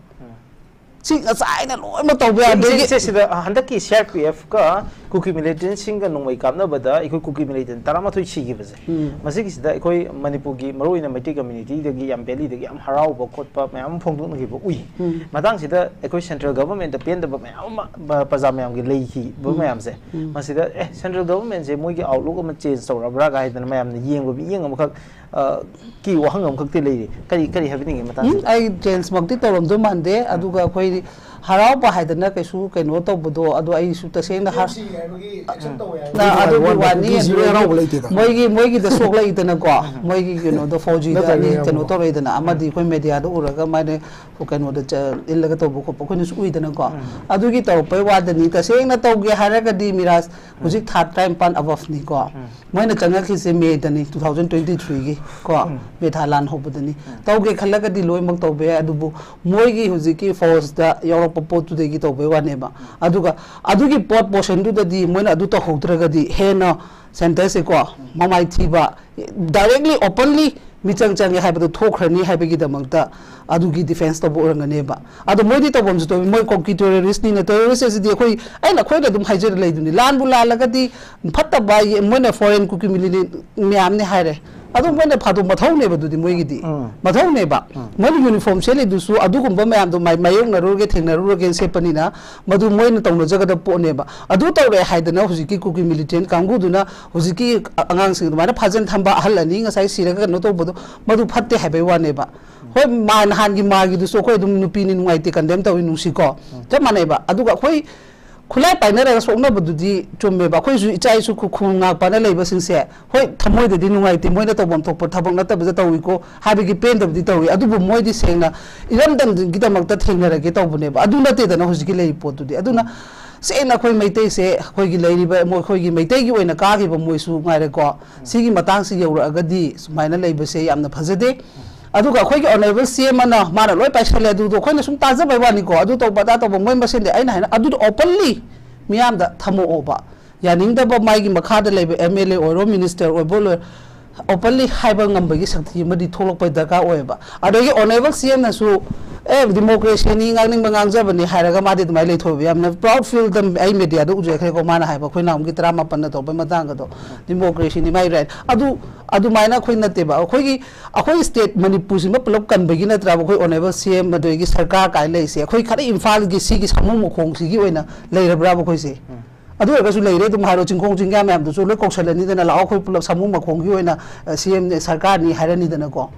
ꯁꯤ ꯉꯁꯥꯏꯅ ꯂꯣꯏꯅꯃꯛ ꯇꯧꯕ ꯌꯥꯕ꯫ ꯏꯆꯦ, ꯏꯆꯦ, ꯁꯤꯗ, ꯑ, ꯍꯟꯗꯛꯀꯤ C R P F ꯀ ꯀꯨꯀꯤ militantꯁꯤꯡꯒ ꯅꯣꯡꯃꯩ ꯀꯥꯞꯅꯕꯗ ꯑꯩꯈꯣꯏ ꯀꯨꯀꯤ militant ꯇꯔꯥꯃꯥꯊꯣꯏ ꯁꯤꯈꯤꯕꯁꯦ, ꯎꯝ꯫ ꯃꯁꯤꯒꯤꯁꯤꯗ ꯑꯩꯈꯣꯏ ꯃꯅꯤꯄꯨꯔꯒꯤ ꯃꯔꯨꯑꯣꯏꯅ ꯃꯩꯇꯩ communityꯗꯒꯤ ꯌꯥꯝ valleyꯗꯒꯤ ꯌꯥꯝ ꯍꯔꯥꯎꯕ ꯈꯣꯠꯄ ꯃꯌꯥꯝ ꯑꯃ ꯐꯣꯡꯗꯣꯛꯅꯈꯤꯕ ꯎꯏ꯫ ꯎꯝ꯫ ꯃꯇꯥꯡꯁꯤꯗ ꯑꯩꯈꯣꯏ central governmentꯇ ꯄꯦꯟꯗꯕ ꯃꯌꯥꯝ ꯑꯃ ꯕ-, ꯄ꯭ꯔꯖꯥ ꯃꯌꯥꯝꯒꯤ ꯂꯩꯈꯤꯕ ꯎꯝ꯫ ꯃꯌꯥꯝꯁꯦ, ꯎꯝ꯫ ꯃꯁꯤꯗ, "ꯑꯦ, central governmentꯁꯦ ꯃꯣꯏꯒꯤ outlook ꯑꯃ change ꯇꯧꯔꯕ꯭ꯔꯥ?" ꯀꯥꯏꯗꯅ ꯃꯌꯥꯝꯅ ꯌꯦꯡꯕ ꯃꯤꯠꯌꯦꯡ ꯑꯃꯈꯛ ꯑ, ꯀꯤ ꯋꯥꯍꯪ ꯑꯃꯈꯛꯇꯤ ꯂꯩꯔꯤ꯫ ꯀꯔꯤ, ꯀꯔꯤ ꯍꯥꯏꯕꯤꯅꯤꯡꯉꯤ ꯃꯇꯥꯡꯁꯤꯗ? ꯎꯝ, ꯑꯩ changeꯃꯛꯇꯤ ꯇꯧꯔꯝꯗꯣꯏ ꯃꯥꯟꯗꯦ꯫ ꯎꯝ꯫ ꯑꯗꯨꯒ ꯑꯩꯈꯣꯏ ꯍꯔꯥꯎꯕ ꯍꯥꯏꯗꯅ ꯀꯩꯁꯨ ꯀꯩꯅꯣ ꯇꯧꯕꯗꯣ, ꯑꯗꯣ ꯑꯩꯁꯨ ꯇꯁꯦꯡꯅ ꯍꯥ-, T M C ꯍꯥꯏꯕꯒꯤ action ꯇꯧꯋꯦ ꯍꯥꯏꯕ꯫ ꯅ-, ꯑꯗꯨꯒꯤ ꯑꯗꯨꯒꯤ ꯋꯥꯅꯤ꯫ ꯋꯥꯅꯤ, T M C ꯑꯗꯨꯒꯤ ꯍꯔꯥꯎꯕ ꯂꯩꯇꯦꯗ꯫ ꯃꯣꯏꯒꯤ, ꯃꯣꯏꯒꯤꯗ ꯁꯣꯛꯂꯛꯏꯗꯅꯀꯣ, ꯎꯝ꯫ ꯃꯣꯏꯒꯤ ꯀꯩꯅꯣꯗꯣ four Gꯗ ꯅꯠꯇ꯭ꯔꯒ ꯑꯅꯤ ꯌꯥꯝ ꯀꯩꯅꯣ ꯇꯧꯔꯛꯏꯗꯅ, ꯑꯃꯗꯤ ꯎꯝ꯫ ꯑꯩꯈꯣꯏ mediaꯗ ꯎꯔꯒ ꯃꯥꯅ ꯀꯩꯅꯣꯗ ꯆ-, ꯏꯜꯂꯒ ꯇꯧꯕ ꯈꯣꯠꯄ ꯑꯩꯈꯣꯏꯅꯁꯨ ꯎꯏꯗꯅꯀꯣ꯫ ꯎꯝ꯫ ꯑꯗꯨꯒꯤ ꯇꯧꯔꯛꯄꯩ ꯋꯥꯗꯅꯤ꯫ ꯇꯁꯦꯡꯅ ꯇꯧꯒꯦ ꯍꯥꯏꯔꯒꯗꯤ ꯃꯤꯔꯥꯖ, ꯎꯝ꯫ ꯍꯧꯖꯤꯛ ꯊꯥ ꯇꯔꯥꯅꯤꯄꯥꯟ aboveꯅꯤꯀꯣ꯫ ꯎꯝ꯫ ꯃꯣꯏꯅ ꯆꯪꯉꯛꯈꯤꯁꯦ Mayꯗꯅꯤ, two thousand twenty-threeꯒꯤ ꯀꯣ, ꯎꯝ꯫ May ꯊꯥ ꯂꯥꯟ ꯍꯧꯕꯗꯅꯤ꯫ ꯎꯝ꯫ ꯇꯧꯒꯦ ꯈꯜꯂꯒꯗꯤ ꯂꯣꯏꯅꯃꯛ ꯇꯧꯕ ꯌꯥꯏ, ꯑꯗꯨꯕꯨ ꯃꯣꯏꯒꯤ ꯍꯧꯖꯤꯛꯀꯤ forceꯇ ꯌꯥꯎꯔꯛꯄ ꯄꯣꯠꯇꯨꯗꯒꯤ ꯇꯧꯕꯩ ꯋꯥꯅꯦꯕ꯫ ꯎꯝ꯫ ꯑꯗꯨꯒ ꯑꯗꯨꯒꯤ ꯄꯣꯠ portionꯗꯨꯗꯗꯤ ꯃꯣꯏꯅ ꯑꯗꯨ ꯇꯧꯍꯧꯗ꯭ꯔꯒꯗꯤ ꯍꯦꯟꯅ centreꯁꯦꯀꯣ, ꯎꯝ꯫ ꯃꯃꯥꯏ ꯊꯤꯕ, directly, openly ꯃꯤꯆꯪ ꯆꯪꯉꯦ ꯍꯥꯏꯕꯗꯣ ꯊꯣꯛꯈ꯭ꯔꯅꯤ ꯍꯥꯏꯕꯒꯤꯗꯃꯛꯇ ꯑꯗꯨꯒꯤ ꯗꯤꯐꯦꯟꯁ ꯇꯧꯕ ꯑꯣꯏꯔꯝꯒꯅꯦꯕ꯫ ꯑꯗꯣ ꯃꯣꯏꯗꯤ ꯇꯧꯐꯝꯁꯨ ꯇꯧꯏ, ꯃꯣꯏ ꯀꯨꯀꯤ ꯇꯦꯔꯣꯔꯤꯁꯅꯤꯅ꯫ ꯇꯦꯔꯣꯔꯤꯁ ꯑꯁꯤꯗꯤ ꯑꯩꯈꯣꯏ, ꯑꯩꯅ, ꯑꯩꯈꯣꯏꯅ ꯑꯗꯨꯝ ꯍꯥꯏꯖꯔ ꯂꯩꯗꯨꯅꯤ, ꯂꯥꯟꯕꯨ ꯂꯥꯜꯂꯒꯗꯤ ꯐꯠꯇꯕ ꯌꯦ-, ꯃꯣꯏꯅ ꯐꯣꯔꯦꯟ ꯀꯨꯀꯤ ꯃꯤꯂꯤꯅꯤ ꯃꯌꯥꯝꯅꯤ ꯍꯥꯏꯔꯦ꯫ ꯑꯗꯨ ꯃꯣꯏꯅ ꯐꯥꯗꯣꯛ ꯃꯊꯧꯅꯦꯕ, ꯑꯗꯨꯗꯤ ꯃꯣꯏꯒꯤꯗꯤ ꯎꯝ꯫ ꯃꯊꯧꯅꯦꯕ꯫ ꯎꯝ꯫ ꯃꯣꯏꯅ ꯌꯨꯅꯤꯐꯣꯔꯝ ꯁꯦꯠꯂꯤꯗꯨꯁꯨ ꯑꯗꯨꯒꯨꯝꯕ ꯃꯌꯥꯝꯗꯣ ꯃꯥꯏ-, ꯃꯥꯌꯣꯛꯅꯔꯨꯔꯒꯦ, ꯊꯦꯡꯅꯔꯨꯔꯒꯦꯅ ꯁꯦꯠꯄꯅꯤꯅ ꯃꯗꯨ ꯃꯣꯏꯅ ꯇꯧꯅꯖꯒꯗꯕ ꯄꯣꯠꯅꯦꯕ꯫ ꯑꯗꯨ ꯇꯧꯔꯦ ꯍꯥꯏꯗꯅ ꯍꯧꯖꯤꯛꯀꯤ ꯀꯨꯀꯤ ꯃꯤꯂꯤꯇꯦꯟ ꯀꯥꯡꯕꯨꯗꯨꯅ ꯍꯧꯖꯤꯛꯀꯤ ꯑꯉꯥꯡꯁꯤꯡ ꯑꯗꯨꯃꯥꯏꯅ ꯐꯥꯖꯤꯟ ꯊꯝꯕ, ꯑꯍꯜ ꯑꯅꯤ ꯉꯁꯥꯏ ꯁꯤꯔꯒ ꯀꯩꯅꯣ ꯇꯧꯕꯗꯣ, ꯃꯗꯨ ꯐꯠꯇꯦ ꯍꯥꯏꯕꯩ ꯋꯥꯅꯦꯕ꯫ ꯍꯣꯏ, ꯃꯥ ꯅꯍꯥꯟꯒꯤ ꯃꯥꯒꯤꯗꯨꯁꯨ ꯑꯩꯈꯣꯏ ꯑꯗꯨꯝ ꯅꯨꯄꯤꯅꯤ, ꯅꯨꯡꯉꯥꯏꯇꯦ, ꯀꯟꯗꯦꯝ ꯇꯧꯏ, ꯅꯨꯡꯁꯤꯀꯣ꯫ ꯆꯞ ꯃꯥꯟꯅꯩꯕ꯫ ꯑꯗꯨꯒ ꯑꯩꯈꯣꯏ ꯈꯨꯠꯂꯥꯏ ꯄꯥꯏꯅꯔꯒ ꯁꯣꯛꯅꯕꯗꯨꯗꯤ ꯆꯨꯝꯃꯦꯕ꯫ ꯑꯩꯈꯣꯏꯁꯨ ꯏꯆꯥ ꯏꯁꯨ ꯈꯨ-, ꯈꯨ ꯉꯥꯛꯄꯅ ꯂꯩꯕꯁꯤꯡꯁꯦ, ꯍꯣꯏ, ꯊꯃꯣꯏꯗꯗꯤ ꯅꯨꯡꯉꯥꯏꯇꯦ, ꯃꯣꯏꯅ ꯇꯧꯐꯝ ꯊꯣꯛꯄ ꯊꯕꯛ ꯅꯠꯇꯕꯗ ꯇꯧꯏꯀꯣ ꯍꯥꯏꯕꯒꯤ ꯄꯦꯟꯗꯕꯗꯤ ꯇꯧꯏ꯫ ꯑꯗꯨꯕꯨ ꯃꯣꯏꯗꯤ ꯁꯦꯡꯅ ꯏꯔꯝꯗꯝꯒꯤꯗꯃꯛꯇ ꯊꯦꯡꯅꯔꯒꯦ ꯇꯧꯕꯅꯦꯕ꯫ ꯑꯗꯨ ꯅꯠꯇꯦꯗꯅ ꯍꯧꯖꯤꯛꯀꯤ ꯂꯩꯔꯤꯕ ꯄꯣꯠꯇꯨꯗꯤ꯫ ꯑꯗꯨꯅ ꯁꯦꯡꯅ ꯑꯩꯈꯣꯏ ꯃꯩꯇꯩꯁꯦ, ꯑꯩꯈꯣꯏꯒꯤ ꯂꯩꯔꯤꯕ, ꯃꯣꯏ, ꯑꯩꯈꯣꯏꯒꯤ ꯃꯩꯇꯩꯒꯤ ꯑꯣꯏꯅ ꯀꯥꯈꯤꯕ ꯃꯣꯏꯁꯨ ꯉꯥꯏꯔꯦꯀꯣ, ꯁꯤꯒꯤ ꯃꯇꯥꯡꯁꯤ ꯌꯧꯔꯛꯑꯒꯗꯤ ꯁꯨꯃꯥꯏꯅ ꯂꯩꯕꯁꯦ ꯌꯥꯝꯅ ꯐꯖꯗꯦ꯫ ꯑꯗꯨꯒ ꯑꯩꯈꯣꯏꯒꯤ ꯑꯣꯅꯔꯦꯕꯜ ꯁꯤ ꯑꯦꯝ ꯑꯃꯅ ꯃꯥꯅ ꯂꯣꯏ ꯄꯥꯏꯁꯜꯂꯦ, ꯑꯗꯨꯗꯣ ꯑꯩꯈꯣꯏꯅ ꯁꯨꯝ ꯇꯥꯖꯕꯩ ꯋꯥꯅꯤꯀꯣ, ꯑꯗꯨ ꯇꯧꯕ ꯑꯗꯥ ꯇꯧꯕ ꯃꯣꯏ ꯃꯁꯦꯟꯗꯤ꯫ ꯑꯩꯅ ꯍꯥꯏꯅ ꯑꯗꯨꯗꯣ ꯑꯣꯄꯟꯂꯤ ꯃꯤꯌꯥꯝꯗ ꯊꯝꯃꯛꯑꯣꯕ꯫ ꯌꯥꯅꯤꯡꯗꯕ ꯃꯥꯒꯤ ꯃꯈꯥꯗ ꯂꯩꯕ ꯑꯦꯝ ꯑꯦꯜ ꯑꯦ ꯑꯣꯏꯔꯣ, ꯃꯤꯅꯤꯁꯇꯔ ꯑꯣꯏꯕ ꯂꯣꯏ-, ꯑꯣꯄꯟꯂꯤ ꯍꯥꯏꯕ ꯉꯝꯕꯒꯤ ꯁꯛꯇꯤ ꯑꯃꯗꯤ ꯊꯣꯛꯂꯛꯄ ꯗꯔꯀꯥꯔ ꯑꯣꯏꯌꯦꯕ꯫ ꯑꯗꯒꯤ ꯑꯣꯅꯔꯦꯕꯜ ꯁꯤ ꯑꯦꯝꯅꯁꯨ, "ꯑꯦ, ꯗꯤꯃꯣꯀ꯭ꯔꯦꯁꯤꯅꯤ, ꯉꯥꯡꯅꯤꯡꯕ ꯉꯥꯡꯖꯕꯅꯤ" ꯍꯥꯏꯔꯒ ꯃꯥꯗꯤ ꯑꯗꯨꯃꯥꯏꯅ ꯂꯩꯊꯣꯛꯑꯦꯕ꯫ ꯌꯥꯝꯅ ꯄ꯭ꯔꯥꯎꯗ ꯐꯤꯜꯗ ꯑꯩ ꯃꯦꯗꯤꯌꯥꯗ ꯎꯖꯈ꯭ꯔꯦꯀꯣ, ꯃꯥꯅ ꯍꯥꯏꯕ, "ꯑꯩꯈꯣꯏ ꯅꯍꯥꯟꯃꯨꯛꯀꯤ ꯇꯔꯥꯃꯥꯄꯟꯅ ꯇꯧꯕ ꯃꯇꯥꯡꯒꯗꯣ, ꯗꯤꯃꯣꯀ꯭ꯔꯦꯁꯤꯅꯤ, ꯃꯥꯏ ꯔꯥꯏꯠ"꯫ ꯑꯗꯨ, ꯑꯗꯨꯃꯥꯏꯅ ꯑꯩꯈꯣꯏ ꯅꯠꯇꯦꯕ꯫ ꯑꯩꯈꯣꯏꯒꯤ, ꯑꯩꯈꯣꯏ ꯁ꯭ꯇꯦꯠ ꯃꯅꯤꯄꯨꯔꯁꯤꯃ ꯄꯨꯂꯞ ꯀꯟꯕꯒꯤ ꯅꯠꯇ꯭ꯔꯕ ꯑꯩꯈꯣꯏ ꯑꯣꯅꯔꯦꯕꯜ ꯁꯤ ꯑꯦꯝ ꯑꯗꯒꯤ ꯁꯔꯀꯥꯔ ꯀꯥꯏꯅ ꯂꯩꯔꯤꯁꯦ? ꯑꯩꯈꯣꯏ ꯈꯔ ꯏꯝꯐꯥꯜꯒꯤ ꯁꯤꯒꯤ ꯁꯥꯃꯨ ꯃꯈꯣꯡꯁꯤꯒꯤ ꯑꯣꯏꯅ ꯂꯩꯔꯕ꯭ꯔꯥꯕ ꯑꯩꯈꯣꯏꯁꯦ? ꯑꯗꯨ ꯑꯣꯏꯔꯒꯁꯨ ꯂꯩꯔꯦ ꯑꯗꯨꯝ ꯍꯥꯏꯔꯣ, ꯆꯤꯡꯈꯣꯡ ꯆꯤꯡꯌꯥ ꯃꯌꯥꯝꯗꯨꯁꯨ ꯂꯣꯏ ꯀꯧꯁꯜꯂꯅꯤꯗꯅ, "ꯂꯥꯛꯑꯣ, ꯑꯩꯈꯣꯏ ꯄꯨꯂꯞ ꯁꯥꯃꯨ ꯃꯈꯣꯡꯒꯤ ꯑꯣꯏꯅ, ꯑ, ꯁꯤ ꯑꯦꯝ ꯁꯔꯀꯥꯔꯅꯤ" ꯍꯥꯏꯔꯅꯤꯗꯅꯀꯣ꯫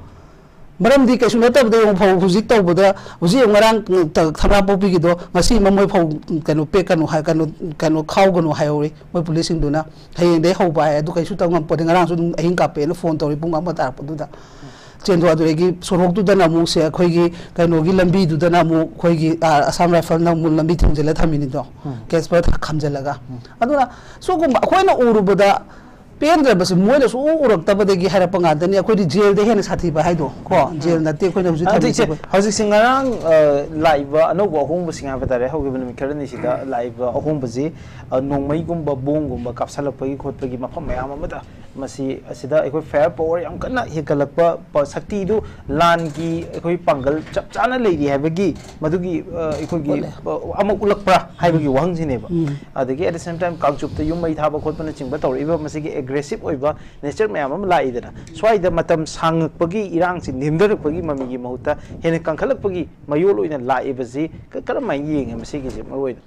ꯃꯔꯝꯗꯤ ꯀꯩꯁꯨ ꯅꯠꯇꯕꯗ ꯌꯦꯡꯉꯨ, ꯐꯧ ꯍꯧꯖꯤꯛ ꯇꯧꯕꯗ, ꯍꯧꯖꯤꯛ ꯌꯦꯡꯉꯨ, ꯉꯔꯥꯡ, ꯎꯝ, ꯇ-, ꯊꯝꯅꯥꯄꯣꯛꯄꯤꯒꯤꯗꯣ ꯉꯁꯤ ꯑꯃ ꯃꯣꯏ ꯐꯧ, ꯎꯝ, ꯀꯩꯅꯣ ꯄꯦꯛꯀꯅꯨ ꯍꯥꯏ, ꯀꯩꯅꯣ, ꯀꯩꯅꯣ ꯈꯥꯎꯒꯅꯨ ꯍꯥꯏꯍꯧꯔꯤ ꯃꯣꯏ ꯄꯨꯂꯤꯁꯁꯤꯡꯗꯨꯅ꯫ ꯍꯌꯦꯡꯗꯩ ꯍꯧꯕ ꯍꯥꯏ, ꯑꯗꯨ ꯀꯩꯁꯨ ꯇꯧ ꯉꯝꯄꯣꯠꯇꯦ꯫ ꯉꯔꯥꯡꯁꯨ ꯑꯗꯨꯝ ꯑꯍꯤꯡ ꯀꯥꯞꯄꯦꯅ ꯐꯣꯟ ꯇꯧꯔꯤ ꯄꯨꯡ ꯑꯃ ꯇꯥꯔꯛꯄꯗꯨꯗ꯫ ꯆꯦꯟꯊꯣꯛ-, ꯑꯗꯨꯗꯒꯤ ꯁꯣꯔꯣꯛꯇꯨꯗꯅ ꯑꯃꯨꯛ ꯁꯦ ꯑꯩꯈꯣꯏꯒꯤ ꯀꯩꯅꯣꯒꯤ ꯂꯝꯕꯤꯗꯨꯗꯅ ꯑꯃꯨꯛ ꯑꯩꯈꯣꯏꯒꯤ, ꯑ, ꯑꯁꯥꯝ ꯔꯥꯏꯐꯜꯅ ꯑꯃꯨꯛ ꯂꯝꯕꯤ ꯊꯤꯡꯖꯤꯜꯂ ꯊꯝꯃꯤꯅꯤꯗꯣ, ꯎꯝ꯫ ꯀꯦꯁꯄꯔ ꯊ-, ꯈꯝꯖꯤꯜꯂꯒ꯫ ꯎꯝ꯫ ꯑꯗꯨꯅ ꯁꯤꯒꯨꯝꯕ ꯑꯩꯈꯣꯏꯅ ꯎꯔꯨꯕꯗ ꯄꯦꯟꯗ꯭ꯔꯕꯁꯦ ꯃꯣꯏꯅ ꯁꯨꯡꯎ ꯎꯔꯛꯇꯕꯗꯒꯤ ꯍꯥꯏꯔꯛꯄ ꯉꯥꯛꯇꯅꯤ꯫ ꯑꯩꯈꯣꯏꯗꯤ ꯖꯦꯜꯗ ꯍꯦꯟꯅ ꯁꯥꯊꯤꯕ ꯍꯥꯏꯗꯣ ꯀꯣ, ꯎꯝ꯫ ꯖꯦꯜ ꯅꯠꯇꯦ ꯑꯩꯈꯣꯏꯅ ꯍꯧꯖꯤꯛ ꯍꯧꯖꯤꯛꯁꯦ, ꯊꯝꯃꯤꯁꯦ꯫ ꯍꯧꯖꯤꯛꯁꯦ ꯉꯔꯥꯡ, ꯑ, ꯂꯥꯛꯏꯕ ꯑꯅꯧꯕ ꯑꯍꯣꯡꯕꯁꯤꯡ ꯍꯥꯏꯕ ꯇꯥꯔꯦ, ꯍꯧꯈꯤꯕ ꯅꯨꯃꯤꯠ ꯈꯔꯅꯤꯁꯤꯗ ꯂꯥꯛꯏꯕ ꯑꯍꯣꯡꯕꯁꯤ, ꯑ, ꯅꯣꯡꯃꯩꯒꯨꯝꯕ, ꯕꯣꯝꯒꯨꯝꯕ ꯀꯥꯞꯁꯜꯂꯛꯄꯒꯤ ꯈꯣꯠꯄꯒꯤ ꯃꯐꯝ ꯃꯌꯥꯝ ꯑꯃꯗ ꯃꯁꯤ ꯑꯁꯤꯗ ꯑꯩꯈꯣꯏ ꯐꯥꯏꯌꯔ ꯄꯥꯋꯔ ꯌꯥꯝ ꯀꯟꯅ ꯍꯦꯟꯒꯠꯂꯛꯄ ꯄ-, ꯁꯛꯇꯤꯗꯨ ꯂꯥꯟꯒꯤ ꯑꯩꯈꯣꯏ ꯄꯥꯡꯒꯜ ꯆꯞ ꯆꯥꯅ ꯂꯩꯔꯤ ꯍꯥꯏꯕꯒꯤ ꯃꯗꯨꯒꯤ, ꯑ, ꯑꯩꯈꯣꯏꯒꯤ, ꯎꯠꯂꯦ꯫ ꯑ, ꯑꯃ ꯎꯠꯂꯛꯄ꯭ꯔꯥ ꯍꯥꯏꯕꯒꯤ ꯎꯝ꯫ ꯋꯥꯍꯪꯁꯤꯅꯦꯕ꯫ ꯎꯝ꯫ ꯑꯗꯒꯤ at the same time ꯀꯥꯡꯆꯨꯞꯇ ꯌꯨꯝ ꯃꯩ ꯊꯥꯕ ꯈꯣꯠꯄꯅꯆꯤꯡꯕ ꯇꯧꯔꯛꯏꯕ ꯃꯁꯤꯒꯤ ꯑꯦꯒ꯭ꯔꯦꯁꯤꯞ ꯑꯣꯏꯕ ꯅꯦꯆꯔ ꯃꯌꯥꯝ ꯑꯃ ꯂꯥꯛꯏꯗꯅ, ꯁ꯭ꯋꯥꯏꯗ ꯃꯇꯝ ꯁꯥꯡꯉꯛꯄꯒꯤ, ꯏꯔꯥꯡꯁꯤ ꯅꯦꯝꯊꯔꯛꯄꯒꯤ ꯃꯃꯤꯒꯤ ꯃꯍꯨꯠꯇ ꯍꯦꯟꯅ ꯀꯟꯈꯠꯂꯛꯄꯒꯤ ꯃꯌꯣꯜ ꯑꯣꯏꯅ ꯂꯥꯛꯏꯕꯁꯤ ꯀ-, ꯀꯔꯝꯍꯥꯏꯅ ꯌꯦꯡꯉꯦ ꯃꯁꯤꯒꯤꯁꯦ ꯃꯔꯨ ꯑꯣꯏꯅ?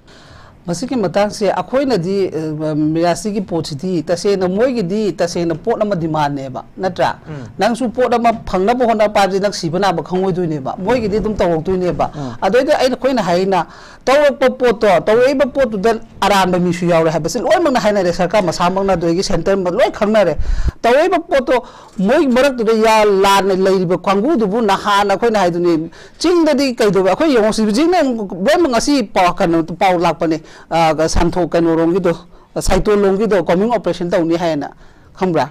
ꯃꯁꯤꯒꯤ ꯃꯇꯥꯡꯁꯦ ꯑꯩꯈꯣꯏꯅꯗꯤ, ꯑ, ꯃꯤꯔꯥꯖꯁꯤꯒꯤ ꯄꯣꯠꯁꯤꯗꯤ ꯇꯁꯦꯡꯅ ꯃꯣꯏꯒꯤꯗꯤ ꯇꯁꯦꯡꯅ ꯄꯣꯠ ꯑꯃ ꯗꯤꯃꯥꯟꯅꯦꯕ, ꯅꯠꯇ꯭ꯔꯥ? ꯎꯝ꯫ ꯅꯪꯁꯨ ꯄꯣꯠ ꯑꯃ ꯐꯪꯅꯕ ꯍꯣꯠꯅꯕ ꯍꯥꯏꯕꯁꯤ ꯅꯪ ꯁꯤꯕ ꯅꯥꯕ ꯈꯪꯉꯣꯏꯗꯣꯏꯅꯦꯕ, ꯃꯣꯏꯒꯤꯗꯤ ꯑꯗꯨꯝ ꯇꯧꯔꯛꯇꯣꯏꯅꯦꯕ꯫ ꯎꯝ꯫ ꯑꯗꯩꯗ ꯑꯩꯅ, ꯑꯩꯈꯣꯏꯅ ꯍꯥꯏꯅ ꯇꯧꯔꯛꯄ ꯄꯣꯠꯇꯣ, ꯇꯧꯔꯛꯏꯕ ꯄꯣꯠꯇꯨꯗ ꯑꯔꯥꯟꯕ ꯃꯤꯁꯨ ꯌꯥꯎꯔꯦ ꯍꯥꯏꯕꯁꯤ ꯂꯣꯏꯅꯃꯛꯅ ꯍꯥꯏꯅꯔꯦ, ꯁꯔꯀꯥꯔ ꯃꯁꯥꯃꯛꯅ ꯑꯗꯨꯗꯒꯤ ꯁꯦꯟꯇꯔ ꯂꯣꯏ ꯈꯪꯅꯔꯦ꯫ ꯇꯧꯔꯛꯏꯕ ꯄꯣꯠꯇꯣ ꯃꯣꯏ ꯃꯔꯛꯇꯨꯗ ꯌꯥ-, ꯂꯥꯟꯅ ꯂꯩꯔꯤꯕ ꯀꯥꯡꯕꯨꯗꯨꯕꯨ ꯅꯍꯥꯟ ꯑꯩꯈꯣꯏꯅ ꯍꯥꯏꯗꯨꯅꯤ, ꯆꯤꯡꯗꯗꯤ ꯀꯩꯗꯧꯕ? ꯑꯩꯈꯣꯏ ꯌꯦꯡꯉꯣ, ꯍꯧꯖꯤꯛ ꯍꯧꯖꯤꯛꯅ ꯂꯣꯏꯅꯃꯛ ꯉꯁꯤ ꯄꯥꯎ, ꯀꯩꯅꯣ, ꯄꯥꯎ ꯂꯥꯛꯄꯅꯦ, ꯑ, ꯁꯟꯊꯣꯛ ꯀꯩꯅꯣꯔꯣꯝꯒꯤꯗꯣ, ꯁꯥꯏꯇꯣꯜꯂꯣꯝꯒꯤꯗꯣ combing operation ꯇꯧꯅꯤ ꯍꯥꯏꯌꯦꯅ, ꯈꯪꯕ꯭ꯔꯥ?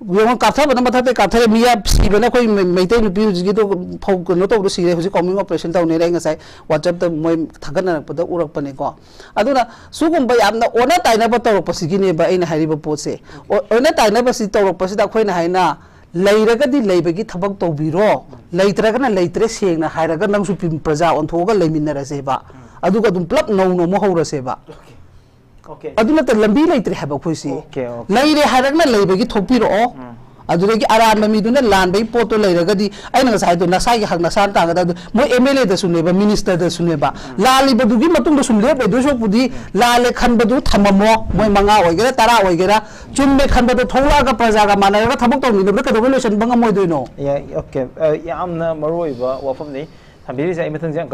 ꯌꯦꯡꯉꯣ, ꯀꯥꯞꯊꯕꯅ ꯃꯊꯛꯇ ꯀꯥꯞꯊꯔꯦ, ꯃꯤ ꯌꯥꯝ ꯁꯤꯕꯅ ꯑꯩꯈꯣꯏ ꯃꯩ-, ꯃꯩꯇꯩ ꯅꯨꯄꯤ ꯍꯧꯖꯤꯛꯀꯤꯗꯣ ꯐꯧ ꯀꯩꯅꯣ ꯇꯧꯕꯗ ꯁꯤꯔꯦ, ꯍꯧꯖꯤꯛ combing operation ꯇꯧꯅꯤ ꯍꯥꯏꯔꯦ꯫ ꯑꯩ ꯉꯁꯥꯏ WhatsApp-ꯇ ꯃꯣꯏ ꯊꯥꯒꯠꯅꯔꯛꯄꯗ ꯎꯔꯛꯄꯅꯦꯀꯣ꯫ ꯑꯗꯨꯅ ꯁꯤꯒꯨꯝꯕ ꯌꯥꯝꯅ ꯑꯣꯟꯅ ꯇꯥꯏꯅꯕ ꯇꯧꯔꯛꯄꯁꯤꯒꯤꯅꯦꯕ ꯑꯩꯅ ꯍꯥꯏꯔꯤꯕ ꯄꯣꯠꯁꯦ꯫ ꯑꯣ-, ꯑꯣꯟꯅ ꯇꯥꯏꯅꯕꯁꯤ ꯇꯧꯔꯛꯄꯁꯤꯗ ꯑꯩꯈꯣꯏꯅ ꯍꯥꯏꯅ ꯂꯩꯔꯒꯗꯤ ꯂꯩꯕꯒꯤ ꯊꯕꯛ ꯇꯧꯕꯤꯔꯣ, ꯂꯩꯇ꯭ꯔꯒꯅ ꯂꯩꯇ꯭ꯔꯦ ꯁꯦꯡꯅ ꯍꯥꯏꯔꯒ ꯅꯪꯁꯨ ꯄꯤ-, ꯄ꯭ꯔꯖꯥ ꯑꯣꯟꯊꯣꯛꯑꯒ ꯂꯩꯃꯤꯟꯅꯔꯁꯦꯕ꯫ ꯑꯗꯨꯒ ꯑꯗꯨꯝ ꯄꯨꯂꯞ ꯅꯧꯅ ꯑꯃꯨꯛ ꯍꯧꯔꯁꯦꯕ꯫ ꯑꯣꯀꯦ꯫ ꯑꯗꯨ ꯅꯠꯇ ꯂꯝꯕꯤ ꯂꯩꯇ꯭ꯔꯦ ꯍꯥꯏꯕ ꯑꯩꯈꯣꯏꯁꯤ꯫ Okay, okay. ꯂꯩꯔꯦ ꯍꯥꯏꯔꯒꯅ ꯂꯩꯕꯒꯤ ꯊꯣꯛꯄꯤꯔꯛꯑꯣ꯫ ꯎꯝ꯫ ꯑꯗꯨꯗꯒꯤ ꯑꯔꯥꯟꯕ ꯃꯤꯗꯨꯅ ꯂꯥꯟꯕꯒꯤ ꯄꯣꯠꯇꯣ ꯂꯩꯔꯒꯗꯤ ꯑꯩꯅ ꯉꯁꯥꯏ ꯍꯥꯏꯗꯣ ꯅꯁꯥꯒꯤ ꯍꯛ ꯅꯁꯥꯅ ꯇꯥꯡꯒꯗꯕꯗꯣ ꯃꯣꯏ MLA-ꯗꯁꯨꯅꯦꯕ, minister-ꯗꯁꯨꯅꯦꯕ꯫ ꯎꯝ꯫ ꯂꯥꯜꯂꯤꯕꯗꯨꯒꯤ ꯃꯇꯨꯡꯗ ꯁꯨꯝ ꯂꯦꯞ ꯂꯩꯗꯣꯏ ꯁꯔꯨꯛꯄꯨꯗꯤ ꯎꯝ꯫ ꯂꯥꯜꯂꯦ ꯈꯟꯕꯗꯨ ꯊꯝꯃꯝꯃꯣ, ꯃꯣꯏ ꯃꯉꯥ ꯑꯣꯏꯒꯦꯔꯥ ꯇꯔꯥ ꯑꯣꯏꯒꯦꯔꯥ, ꯆꯨꯝꯃꯦ ꯈꯟꯕꯗꯣ ꯊꯣꯛꯂꯛꯑꯒ ꯄ꯭ꯔꯖꯥꯒ ꯃꯥꯟꯅꯔꯒ ꯊꯕꯛ ꯇꯧꯃꯤꯟꯅꯕꯗ ꯀꯩꯗꯧꯕꯩ ꯂꯣꯏꯁꯤꯟꯕ ꯉꯝꯃꯣꯏꯗꯣꯏꯅꯣ? ꯌꯥ-, ꯑꯣꯀꯦ꯫ ꯑ, ꯌꯥꯝꯅ ꯃꯔꯨ ꯑꯣꯏꯕ ꯋꯥꯐꯝꯅꯤ ꯊꯝꯕꯤꯔꯤꯁꯦ꯫ ꯑꯩ ꯃꯊꯪꯁꯦ uncle